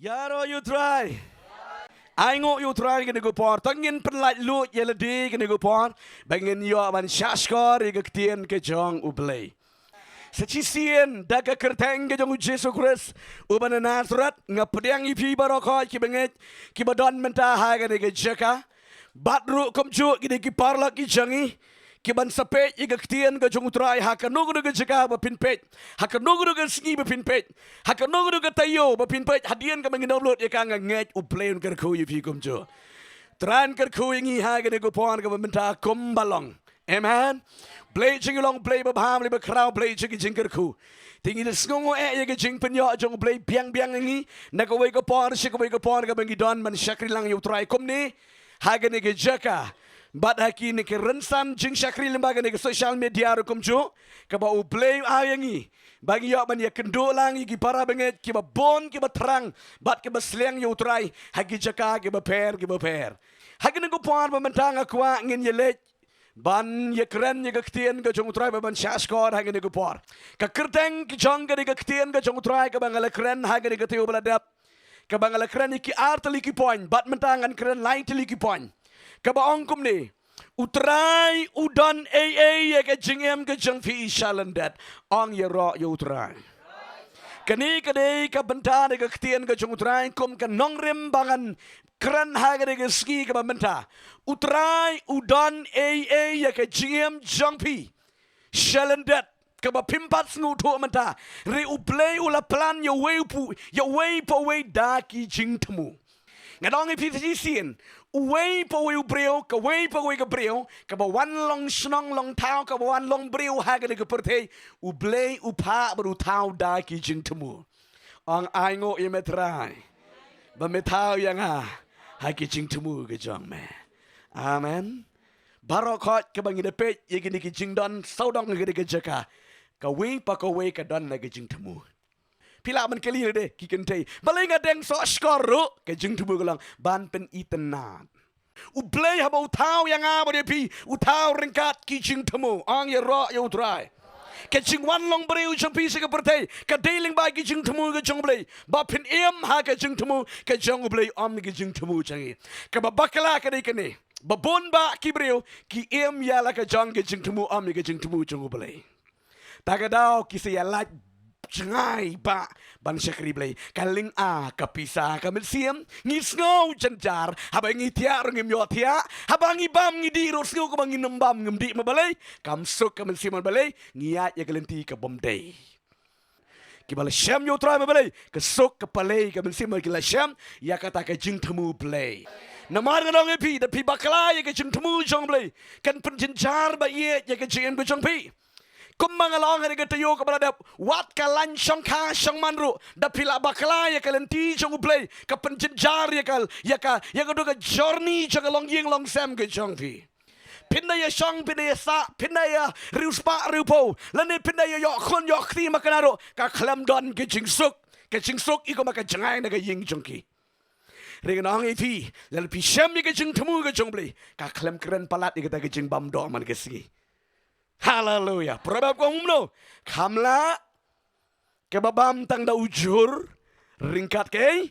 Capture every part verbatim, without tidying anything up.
Ïaroh ïa u Trai. Ai nguh ïa u Trai kane ka por. Tang ngin pynlait lut ïa lade kane ka por ba ngin ïoh ban shahshkor ïa ka ktien ka jong U Blei. Sa shisien da ka kyrteng ka jong U Jisu Khrist uba na Nasareth, nga pdiang ïa phi baroh khoit kiba ngeit, kiba don mynta ha kane ka jaka. Bad ruh kumjuh kine ki paralok ki jong ngi, kiban sa peit ïa ka ktien ka jong U Trai ha kano kano ka jaka ba phin peit, ha kano kano ka sngi ba phin peit, ha kano kano ka taïew ba phin peit, hadien kaba ngin ym lut ïa ka, nga ngeit U Blei un kyrkhu ïa phi kumjuh. Trai un kyrkhu ïa ngi ha kane ka por kaba mynta kumba long. Amen. Blei jong ngi long Blei ba bha, Blei ba khraw, Blei jong ki jingkyrkhu. Te ngi da sngewnguh eh ïa ka jingpynïoh jong U Blei biang biang ïa ngi na kawei ka por sha kawei ka por kaba ngi don ban shakri lang ïa U Trai kumne ha kane ka jaka. Bad ha kine ki rynsan jingshakri lyngba kane ka social media ruh kumjuh, kaba U Blei u ai ïa ngi ba ngi ïoh ban ïakynduh lang ïa ki para bangeit kiba bun kiba thrang bad kiba sliang ïa U Trai ha ki jaka kiba pher kiba pher. Ha kane ka por ba mynta nga kwah ngin ïaleit ban ïakren ïa ka ktien ka jong U Trai ba ban shahshkor ha kane ka por. Ka kyrteng ka jong kane ka ktien ka jong U Trai kaba nga la kren ha kane ka taïew ba la dep, kaba nga la kren ïa ki ar tylli ki point, bad mynta ngan kren lai tylli ki point. Kaba ong kumne: U Trai u don ei ei ïa ka jingim ka jong phi sha lyndet. Ong ïaroh ïa U Trai. Kane ka dei ka bynta da ka ktien ka jong U Trai kum ka nongrim ba ngan kren ha kane ka sngi kaba mynta. U Trai u don ei ei ïa ka jingim jong phi sha lyndet, kaba phim pat sngewthuh mynta. Hynrei U Blei u la plan ïa uwei u pu, ïa uwei pa uwei da ki jingthmu. Nga ong ïa phi shisien, uwei pa uwei u briew, kawei pa uwei ka briew, kaba wan long shnong long thaw, kaba wan long briew ha kane ka pyrthei, U Blei u phah bad u thaw da ki jingthmu. Ong ai nguh ïa me Trai ba me thaw ïa nga ha ki jingthmu ka jong me. Amen. Baroh khoit kaba ngi da peit ïa kine ki jingdon sawdong ha kane ka jaka, kawei pa kawei ka don la ka jingthmu. Phi lah ban kylli lade ki kynthei, balei nga deng soh shkor ruh? Ka jingthmu ka long ban pynitynnad. U Blei haba u thaw ïa nga bad ïa phi, u thaw ryngkat ki jingthmu. Ong ïaroh ïa U Trai. Ka jingwan long briew jong phi sha ka pyrthei ka dei lyngba ki jingthmu ka jong U Blei. Ba phin im ha ka jingthmu ka jong U Blei, ym ki jingthmu jong ngi. Kaba bakla ka dei kane, ba bun bah ki briew ki im ïa la ka jong ka jingthmu, ym ïa ka jingthmu jong U Blei. Ta ka daw ki sa ïalait jngai bah ban shakri Blei. Ka lynga ka pisa ka mynsiem, ngi sngew jynjar. Haba ngi thiah ruh ngim ïoh thiah. Haba ngi bam ngi dih ruh sngew kumba ngin ym bam ngim dih, ma balei? Kam suk ka mynsiem, ma balei? Ngi ïaid ïa ka lynti ka bym dei. Kiba la shem ïa U Trai, ma balei? Ka suk ka pale ka mynsiem, ki la shem ïa kata ka jingthmu Blei. Namar nga ong ïa phi, da phi bakla ïa ka jingthmu jong Blei, kan pynjynjar ba ïeit ïa ka jingim ka jong phi. Kumba nga la ong ha kane ka taïew kaba la dep, wat ka lain shongkha shongman ruh, da phi la bakla ïa ka lynti jong U Blei, ka pynjynjar ïa ka, ïa ka, ïa ka dei ka journey jong ka longïing longsem ka jong phi. Phin da ïa shong, phin da ïa sah, phin da ïa riewspah riewphew, lane phin da ïa ïoh khun ïoh kti, ma kane ruh ka khlem don ka jingsuk. Ka jingsuk i kumba ka jngai na ka ïing jong ki. Hynrei nga ong ïa phi, lada phi shem ïa ka jingthmu ka jong U Blei, ka khlem kren palat ïa kata ka jingbam doh man ka sngi. Haleluia. Proverb ka ong kumno? Kham lah kaba bam tang da u jhur ryngkat ka,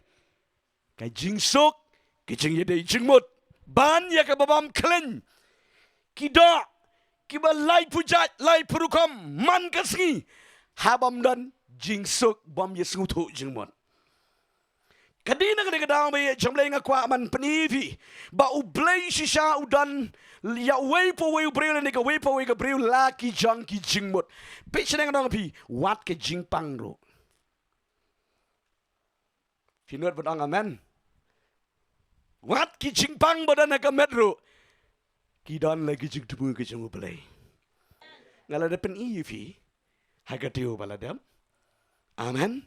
ka jingsuk, ka jingïadei jingmut. Ban ïa kaba bam khlaiñ ki doh kiba laiphew jait, laiphew rukom man ka sngi, haba ym don jingsuk, bym ïa sngewthuh jingmut. Ka dei na kane ka daw ba ïeit jong U Blei nga kwah ban pyni ïa phi ba U Blei shisha u don ïa uwei pa uwei u briew lane kawei pa uwei ka briew la ki jong ki jingmut. Phi shnong, nga ong ïa phi, wat ka jingpang ruh. Phi nud ban ong amen? Wat ki jingpang ba don ha ka met ruh, ki don la ki jingthmu ka jong U Blei. Nga la da pyni ïa phi ha ka taïew ba la dep. Amen.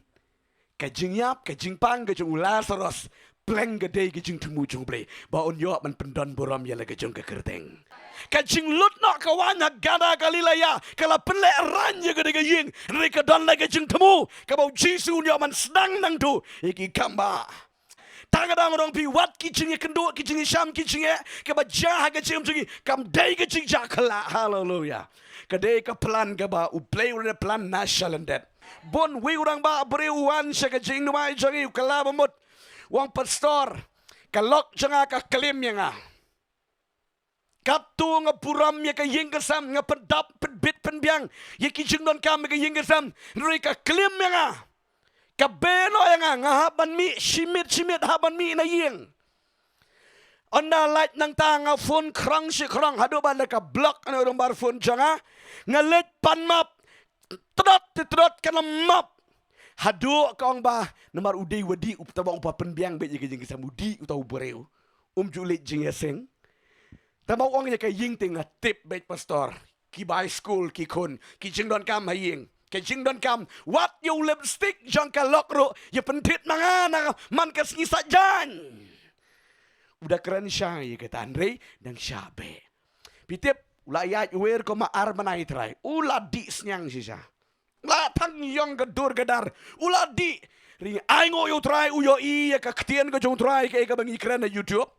Ka jingïap, ka jingpang ka jong u Lasaros, pleng ka dei ka jingthmu jong U Blei ba un ïoh ban pyndon burom ïa la ka jong ka kyrteng. Ka jinglut noh ka waiñ ha Kana Galilea ka la pynlehrain ïa kane ka ïing, hynrei ka don la ka jingthmu kaba U Jisu un ïoh ban sdang nangtu ïa ki kambah. Tang ka daw nga ong ïa phi, wat ki jingïakynduh, ki jingïasham, ki jingeh kiba jia ha ka jingim jong ngi, kam dei ka jingjia khlaw. Haleluia. Ka dei ka plan kaba U Blei u la plan na shalyndet. Bun, uwei u rangbah briew u wan sha ka jingduwai jong ngi, u kylla ba mut. Ong pastor, ka lok jong nga ka klim ïa nga. Katto nga burom ïa ka ïing ka sem, nga pyndap pynbit pynbiang ïa ki jingdonkam ïa ka ïing ka sem, hynrei ka klim ïa nga. Ka beh noh ïa nga, nga hap ban mih shimiet shimiet, hap ban mih na ïing. Ynda lait nangta nga phone khrong shi khrong, haduh ba la ka block na u nombar phone jong nga. Nga leit pan map, tdot te tdot ka la map. Haduh ka ong ba namar u dei u dih, u tang ba u pynbiang beit ïa ka ïing ka sem, u dih uta u briew. Um ju leit jingïaseng. Tang ba u ong ïa ka ïing te nga tip beit pastor. Ki bai skul ki khun, ki jingdonkam ha ïing, ki jingdonkam. Wat ïa u lipstick jong ka lok ruh ïa pynthied ma nga na man ka sngi Saitjaiñ. U da kren shai ïa kata, hynrei dang shah beh. Phi tip, u la ïaid wer kumba ar bnai Trai, u la dih sniang shisha. La thang ïong ka dur ka dar, u la dih. Hynrei ainguh ïa u Trai, u ïohi ïa ka ktien ka jong u Trai kaei kaba ngi kren ha YouTube.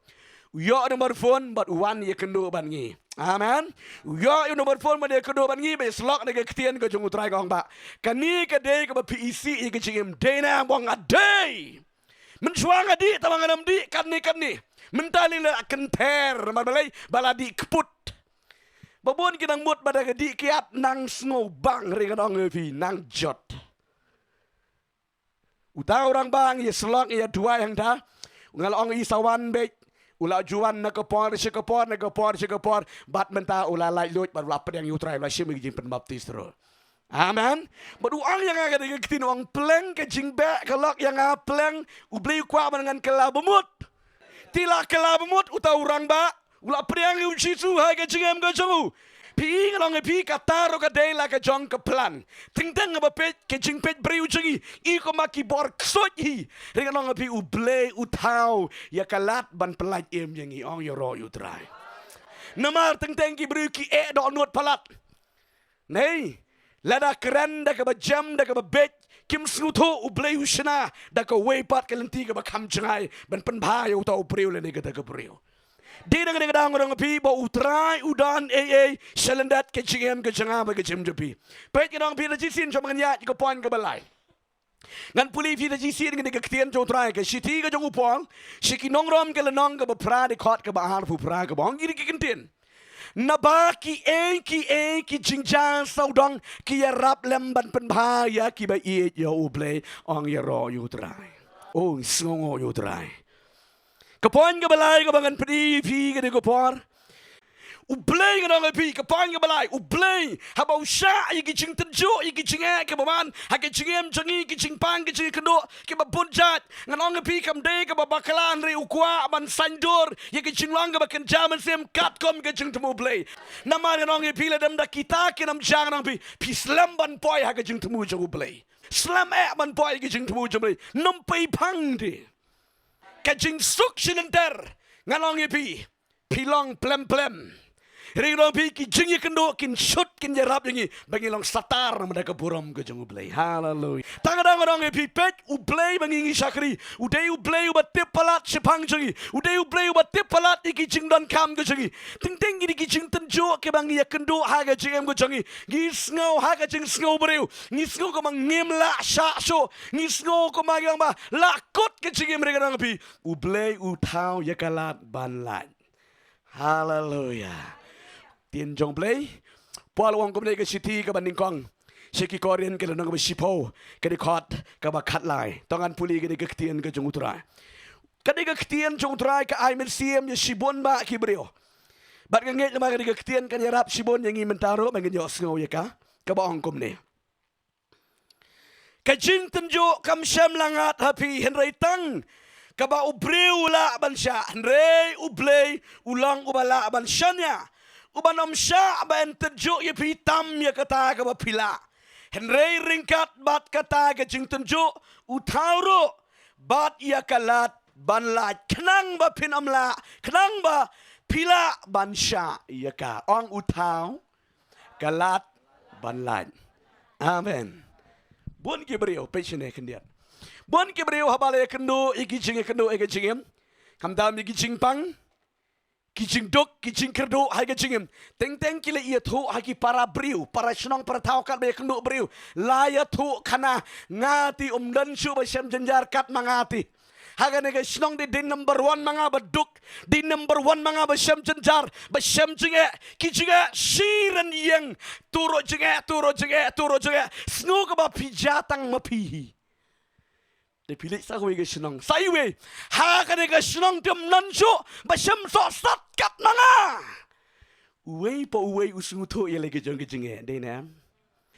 U ïoh u nombar phone bad u wan ïakynduh bad ngi. Amen. U ïoh u nombar phone bad ïakynduh bad ngi, bad ïasyllok na ka ktien ka jong u Trai, ka ong ba, kane ka dei kaba phi isih ïa ka jingim. Dei ne em? U ong nga dei. Mynshuwa nga dih, tang ba ngam dih katne katne. Mynta lei la kynther, namar balei? Ba la dih kput. Ba bun ki nang mut ba da ka dih kiad nang sngewbang, hynrei ngan ong ïa phi, nang jot. Uta u rangbah ngi ïasyllok, ngi ïaduwai hangta. Nga la ong i sa wan beit. U la ju wan na ka por sha ka por, na ka por sha ka por. Bad mynta u la laitluid bad u la pdiang ïa u Trai, u la shim ïa ka jingpynbaptis ruh. Amen. Bad u ong ïa nga ka dei ka ktien, u ong, pleng ka jingbeh ka lok ïa nga, pleng. U Blei u kwah ban ngan kylla bamut. Te la kylla bamut uta u rangbah, u la pdiang ïa u Jisu ha ka jingim ka jong u. Phi i, ngan ong ïa phi, kata ruh ka dei la ka jong ka plan. Teng teng haba peit ka jingpeit briew jong ngi, i kumba ki bor ksuid hi. Hynrei ngan ong ïa phi, U Blei u thaw ïa ka lad ban pyllait im ïa ngi, ong ïaroh ïa u Trai. Namar teng teng ki briew ki eh dohnud palat. Nei, lada kren da kaba jem, da kaba beit, kim sngewthuh, U Blei u shna da kawei pat ka lynti kaba kham jngai ban pynbha ïa uta u briew lane kata ka briew. Dei na ka dei ka daw ngan ong ïa phi ba u Trai u don ei ei sha lyndet ka jingim ka jong nga bad ka jingim jong phi. Peit, ngan ong ïa phi, da shisien shwa ba ngan ïaid ïa ka point kaba lai, ngan pule ïa phi da shisien kane ka ktien jong u Trai, ka shithi ka jong u Paul sha ki nongrom, ka lynnong kaba phra, dkhot kaba arphew phra, kaba ong kine ki kyntien. Naba kiei kiei ki jingjia sawdong ki ïarap lem ban pynbha ïa kiba ïeit ïa U Blei, ong ïaroh ïa u Trai. Ong sngewnguh ïa u Trai. Ka point kaba lai kaba ngan pyni ïa phi kane ka por. U Blei, ngan ong ïa phi, ka point kaba lai, U Blei haba u shah ïa ki jingtynjuh, ïa ki jingeh kiba man ha ka jingim jong ngi, ki jingpang, ki jingïakynduh kiba bun jait. Ngan ong ïa phi, kam dei kaba bakla, hynrei u kwah ban saiñdur ïa ka jinglong kaba kynja mynsiem katkum ka jingthmu U Blei. Namar ngan ong ïa phi, lada ym da kita ki namja, ngan ong ïa phi, phi slem ban poi ha ka jingthmu jong U Blei. Slem eh ban poi ha ka jingthmu jong U Blei. Nym pei phang de. Ka jingsuk shilynter, ngan ong ïa phi, phi long plem plem. Hynrei ngan ong ïa phi, ki jingïakynduh kin shut, kin ïarap ïa ngi ba ngin long satar namar da ka burom ka jong U Blei. Haleluia. Tang da ngan ong ïa phi, peit, U Blei ba ngi ngi shakri, u dei U Blei uba tip palat shaphang jong ngi. U dei U Blei uba tip palat ïa ki jingdonkam ka jong ngi. Teng teng kine ki jingtynjuh kiba ngi ïakynduh ha ka jingim ka jong ngi, ngi sngew ha ka jingsngew briew, ngi sngew kumba ngim lah shah shuh, ngi sngew kumba ngi ong ba la kut ka jingim, hynrei ngan ong ïa phi, U Blei u thaw ïa ka lad ban lait. Haleluia. Ktien jong U Blei. Paul u ong kumne ha ka shithi kaba nyngkong sha ki Korinth, ka lynnong kaba shiphew, ka dkhot kaba khatlai. To ngan pule kane ka ktien ka jong u Trai. Kane ka ktien jong u Trai ka ai mynsiem ïa shibun bah ki briew. Bad nga ngeit namar kane ka ktien kan ïarap shibun ïa ngi mynta ruh ba ngin ïohsngew ïa ka, kaba ong kumne. Ka jingtynjuh kam shym la ngat ha phi, hynrei tang kaba u briew u lah ban shah, hynrei U Blei u long uba lah ban shaniah, uban ym shah ban tynjuh ïa phi tam ïa kata kaba phi lah, hynrei ryngkat bad kata ka jingtynjuh u thaw ruh bad ïa ka lad ban lait, khnang ba phin ym lah, khnang ba phi lah ban shah ïa ka. Ong u thaw ka lad ban lait. Amen. Bun ki briew, peit shane khyndiat. Bun ki briew haba la ïakynduh ïa ki jingïakynduh ha ka jingim, khamtam ïa ki jingpang, ki jingduk, ki jingkyrduh ha ka jingim, teng teng ki la ïathuh ha ki para briew, para shnong, para thaw, katba ïakynduh briew, la ïathuh khana, nga te ym don shuh ba shem jynjar kat ma nga te. Ha kane ka shnong dei, dei number one ma nga ba duk, dei number one ma nga ba shem jynjar, ba shem jingeh, ki jingeh shi rynieng, tu ruh jingeh, tu ruh jingeh, tu ruh jingeh. Sngew kaba phi jia tang ma phi hi. Dei phi leit sa kawei ka shnong, sa iwei. Ha kane ka shnong dei ym don shuh ba shem sohsat kat ma nga. Uwei pa uwei u sngewthuh ïa la ki jong ki jingeh, dei ne em?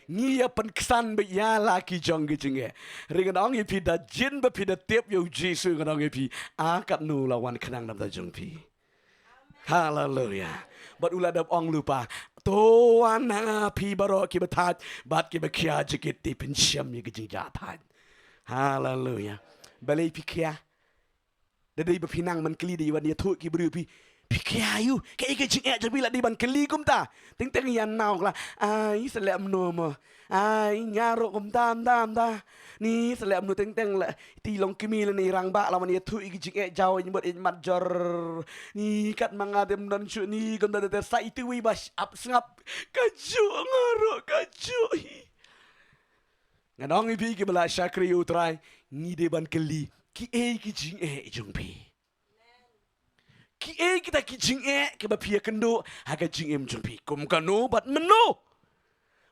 Ngi ïa pynksan beit ïa la ki jong ki jingeh. Hynrei ngan ong ïa phi, da jin ba phi da tip ïa u Jisu, ngan ong ïa phi, a katno la wan khnang na bynta jong phi. Haleluya. Bad u la dep ong lypa, to wan ha nga phi baroh kiba thait bad kiba khia jingkit, te phin shem ïa ki jingjia thait. Haleluya. Balei phi khia? Da dei ba phi nang ban kylli, da ïa wan ïathuh ki briew, phi, phi khia aïu? Kaei ka jingeh jong phi la dei ban kylli kumta? Teng teng ïa naw kla. Ai, sa leh kumno mo. Ai, nga ruh kumta, kumta, kumta. Ni sa leh kumno, teng teng la, te i longkmie lane i rangbah la wan ïathuh ïa ki jingeh jaw, ïa mut ïa mat jor. Ni kat ma nga dei ym don shuh, ni kumta, te sa ïa tu wi ba ap sngap. Kajuh nga ruh, kajuh hi. Ngan ong ïa phi kiba la shakri ïa u Trai, ngi dei ban kylli, kiei ki jingeh jong phi? Kiei kita ki jingeh kiba phi ïakynduh ha ka jingim jong phi? Kum kano bad mynno?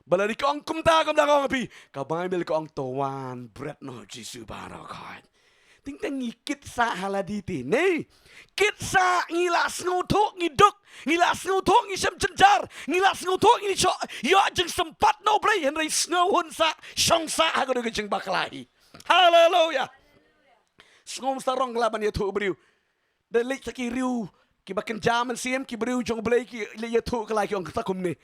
Ba la dei ka ong kumta, kumta ka ong ïa phi, ka Baibl ka ong to wan bret noh Jisu baroh khoit. Teng teng ngi kit sah ha lade te ne. Kit sah, ngi la sngewthuh ngi duk, ngi la sngewthuh ngi shem jynjar, ngi la sngewthuh ngi shoh ïoh jingsympat na U Blei, hynrei sngewhun sah, shong sah ha kano ka jingbakla hi. Haleluya. Sngewsarong la ban ïathuh briew. Da leit sa ki riew kiba kynja mynsiem, ki briew jong U Blei ki leit ïathuh kylla, ki ong sa kumne: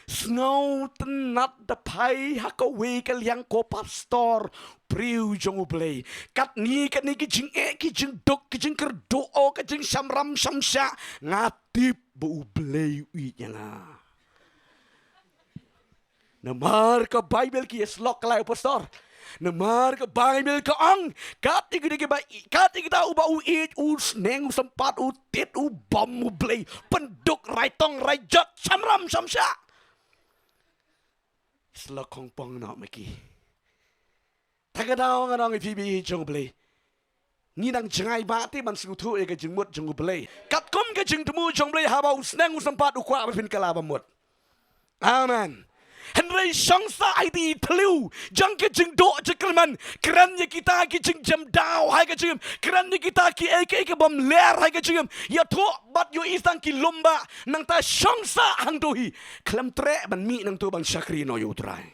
Sngewtynnat, da phai ha kawei ka liang ko pastor, briew jong U Blei. Katne katne ki jingeh, ki jingduk, ki jingkyrduh, ka jingshamram shamshah, nga tip ba U Blei u ïeit ïa nga. Namar ka Baibl ki ïa slok kylla ïa u pastor. Namar ka Baibl ka ong, kat ïa kita kiba, kat ïa kita uba u ïeit, u sneng, u sympat, u tied, u bam U Blei, pynduk, raitong raijot, shamram shamshah. Slok khongpong noh ma ki. Ta ka daw ngan ong ïa phi ba ïeit jong U Blei, ngi dang jngai bha te ban sngewthuh ïa ka jingmut jong U Blei. Katkum ka jingthmu jong U Blei, haba u sneng u sympat, u kwah ba phin kylla ba mut. Amen. Hynrei shong sah ha iti i thliew jong ka jingduh jingkyrmen. Kren ïa kita ki jingjemdaw ha ka jingim, kren ïa kita kiei kiei ki bym ler ha ka jingim. Ïathuh bad ïohi tang ki lum bah, nangta shong sah hangto hi. Khlem treh ban mih nangto ban shakri noh ïa U Trai.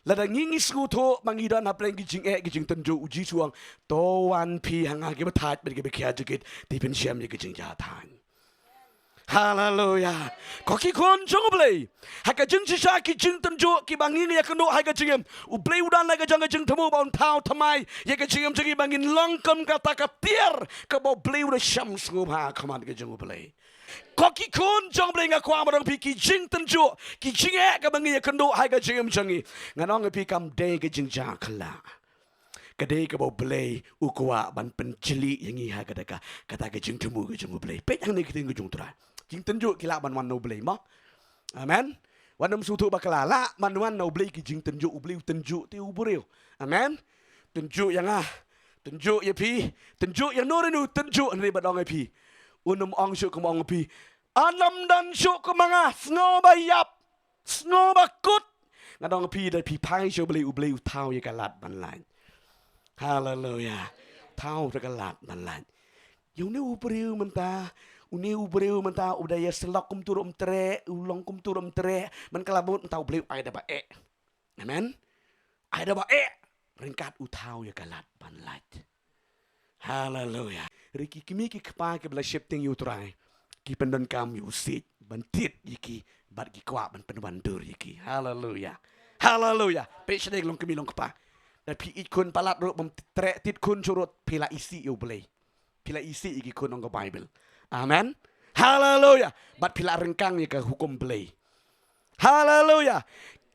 Lada ngi, ngi sngewthuh ba ngi don hapdeng ki jingeh, ki jingtynjuh, u Jisu u ong, to wan phi ha nga kiba thait bad kiba khia jingkit, te phin shem ïa ki jingjia thait. Haleluya. Ko ki khun jong U Blei, ha ka jingshisha ki jingtynjuh kiba ngi ïakynduh ha ka jingim, U Blei u don la ka jong ka jingthmu ba un thaw thymmai ïa ka jingim jong ngi ba ngin long kum kata ka tiar kaba U Blei u da sham sngewbha ha khmat ka jong U Blei. Ko ki khun jong U Blei, nga kwah ban ong ïa phi, ki jingtynjuh, ki jingeh kaba ngi ïakynduh ha ka jingim jong ngi, ngan ong ïa phi, kam dei ka jingjia khlaw. Ka dei kaba U Blei u kwah ban pynjli ïa ngi ha kata ka, kata ka jingthmu ka jong U Blei. Peit hangne ki ktien ka jong U Trai. Jingtynjuh ki lah ban wan na U Blei mo. Amen. Wat nym sngewthuh bakla, lah ban wan na U Blei ki jingtynjuh, U Blei u tynjuh te u briew. Amen. Tynjuh ïa nga, tynjuh ïa phi, tynjuh ïa no re no, tynjuh, hynrei ban ong ïa phi, un ym ong shuh kum ong ïa phi, un ym don shuh kum ma nga, sngew ba ïap, sngew ba kut. Nga ong ïa phi, da phi phai sha U Blei, U Blei u thaw ïa ka lad ban lait. Haleluya. Thaw ïa ka lad ban lait. Ïa une u briew mynta, une u briew mynta u da ïa slok kumtu ruh um treh, u long kumtu ruh um treh, man ka la bud mynta U Blei u ai da ba eh. Amen. Ai da ba eh, ryngkat u thaw ïa ka lad ban lait. Haleluya. Hynrei ki kmie ki kpa kiba la sheptieng ïa U Trai, ki pyndonkam ïa u siej ban tied ïa ki, bad ki kwah ban pynwandur ïa ki. Haleluya. Haleluya. Peit shadei long kmie long kpa. Da phi ïeit khun palat ruh, bym treh tied khun shuh ruh, phi la isih ïa U Blei. Phi la isih ïa ki khun, ong ka Baibl. Amen. Haleluya. Bad phi la ryngkang ïa ka hukum Blei. Haleluya.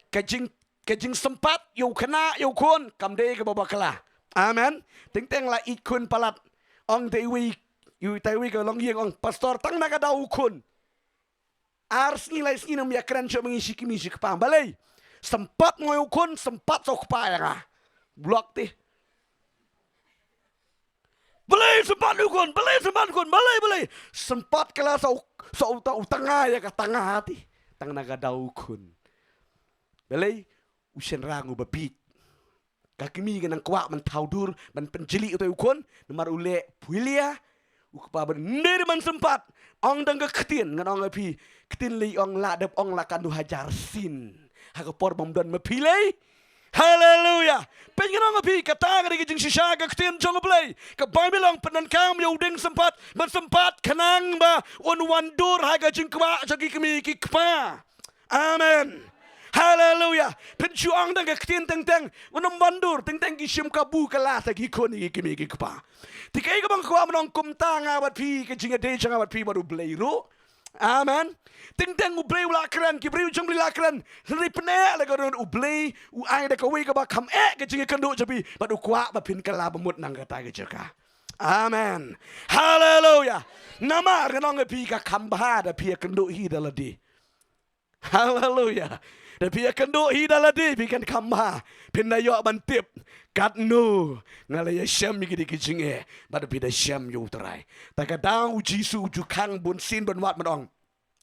Ka jing, ka jingsympat ïa u khynnah ïa u khun kam dei kaba bakla. Amen. Teng teng la ïeit khun palat. Ong te iwei, iwei te iwei ka longïing, ong, Pastor, tang na ka daw u khun, ar sngi lai sngi ym ïakren shuh ma ngi shi kmie shi kpa. Balei? Sympat mo ïa u khun, sympat sa u kpa ïa nga. Block te. Balei sympat u khun, balei sympat u khun, balei, balei. Sympat ka la sa u, sa u ta-, u tanga ïa ka tanga te. Tang na ka daw u khun. Balei, u shynrang uba bieit. Ka kmie ka nang kwah ban thaw dur, ban pynjli utai u khun, namar u leh phuilia, u kpa ban nder ban sympat. Ong dang ka ktien, ngan ong ïa phi, ktien lei ong la dep ong la kan du hajar sien. Ha ka por bym don ma phi lei. Haleluya. Pyn ngan ong ïa phi, kata ka dei ka jingshisha ka ktien jong U Blei. Ka Baibl ong pyndonkam ïa u dieng sympat, ban sympat khnang ba un wan dur ha ka jingkwah jong ki kmie ki kpa. Amen. Haleluya. Pyn shu ong dang ka ktien teng teng, un ym wan dur, teng teng ki shim kabu ka la sa ki khun ki kmie ki kpa. Te kaei kaba nga kwah ban ong kumta nga bad phi, ka jingïadei jong nga bad phi bad U Blei ruh. Amen. Teng teng U Blei u la kren, ki briew jong U Blei la kren. Hynrei pyneh la ka don U Blei, u ai da kawei kaba kham eh ka jingïakynduh jong phi, bad u kwah ba phin kylla bamut na kata ka jaka. Amen. Haleluya. Namar ngan ong ïa phi, ka kham bha da phi ïakynduh hi da lade. Haleluya. Da phi ïakynduh hi da lade phi kan kham bha. Phin da ïoh ban tip. Katno nga la ïashem ïa kine ki jingeh. Bad phi da shem ïa U Trai. Ta ka daw U Jisu u ju khang bun sien ban wad ban ong.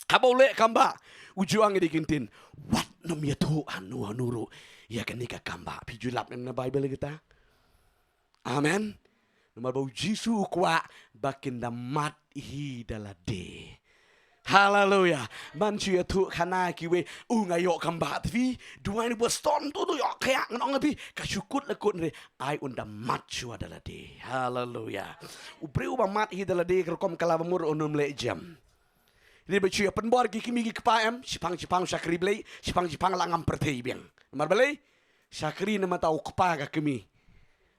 Haba u leh kam bha. U ju ong ïa ki ktien. Wat nym ïathuh hano hano ruh ïa kane ka kam bha. Phi ju lap em na Baibl kita. Amen. Namar ba U Jisu u kwah ba kin da mad hi da lade. Haleluya. Man shu ïathuh khana kiwei, u nga ïoh kam bha tvi. Duwai ni ba ston tu tu ïoh kaya ngan ong ïa phi. Ka shu kut la kut re. Ai un da mad shuwa da lade. Haleluya. U briew ba mad hi da lade ka rukom kylla bamut un ym leh jem. Ri ba shu ïa pynbor ki kmie ki kpa em. Shipang shipang shakri Blei. Shipang shipang la ngam pyrthei biang. Namar balei. Shakri namar ta u kpa ka kmie.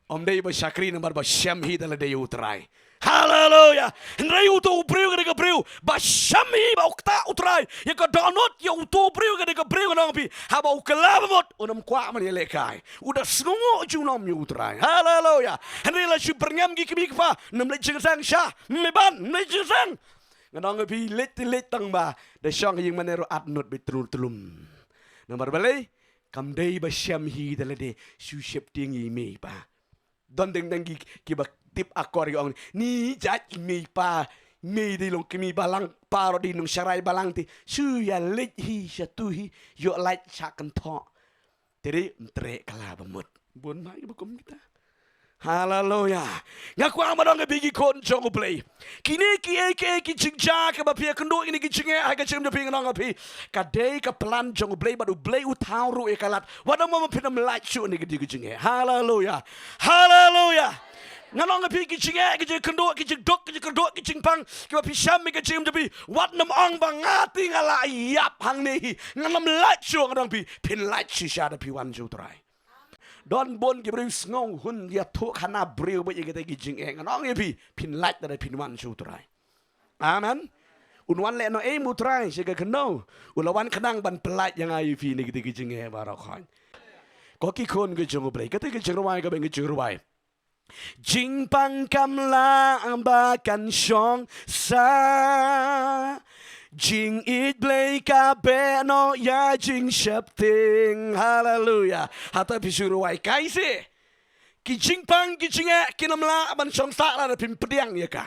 Ym dei ba shakri namar ba shem hi da lade ïa U Trai. Haleluya. Hynrei uto u briew ka dei ka briew ba shem hi ba u kta U Trai. Ïa ka dohnud ïa uto u briew ka dei ka briew ngan ong ïa phi. Haba u kylla bamut un ym kwah ban ïalehkai. U da sngewnguh junom ïa U Trai. Haleluya. Hynrei la shu byrngem ki kmie ki kpa. Nym leit jingseng sha. Ym ban, nym leit jingseng. Ngan ong ïa phi leit te leit tang ba. Da shong ha ïing mane ruh at nud beit trur tlum. Namar balei. Kam dei ba shem hi da lade shu sheptieng ïa i mei i pa. Don dang dang ki, kiba tip akor ki ong ni jait i mei i pa, mei dei long kmie balang, pa ruh dei nongsharai balang te shu ïa leit hi sha tu hi, ïoh lait sha kynthoh. Te dei ym treh kylla bamut. Bun ma kiba kum kita. Haleluya. Nga kwah ban ong ïa phi ki khun jong U Blei. Kine kiei kiei ki jingjia kiba phi ïakynduh ïa kine ki jingeh ha ka jingim jong phi ngan ong ïa phi. Ka dei ka plan jong U Blei bad U Blei u thaw ruh ïa ka lad. Wat nym ong ba phin ym lait shuh na kine ki jingeh. Haleluya. Haleluya. Ngan ong ïa phi ki jingeh, ki jingkynduh, ki jingduk, ki jingkyrduh, ki jingpang kiba phi shem ïa ka jingim jong phi. Wat nym ong ba nga te nga la ïap hangne hi. Ngan ym lait shuh ngan ong ïa phi. Phin lait shisha da phi wan sha U Trai. Don bun ki briew sngew hun ïathuh khana briew bad ïa kita ki jingeh ngan ong ïa phi phin lait da phin wan sha U Trai. Amen. Un wan leh noh ei ma U Trai sha ka khyndew. U la wan khnang ban pyllait ïa nga ïa phi na kita ki jingeh baroh khoit. Ko ki khun ki jong U Blei kata ki jingrwai kaba ngi jingrwai. Jingpang kam lah ba kan shong sah. Jingïeit Blei ka beh noh ïa jingsheptieng. Haleluya. Hato phi shu rwai kai se. Ki jingpang ki jingeh kin ym lah ban shong sah lada phim pdiang ïa ka.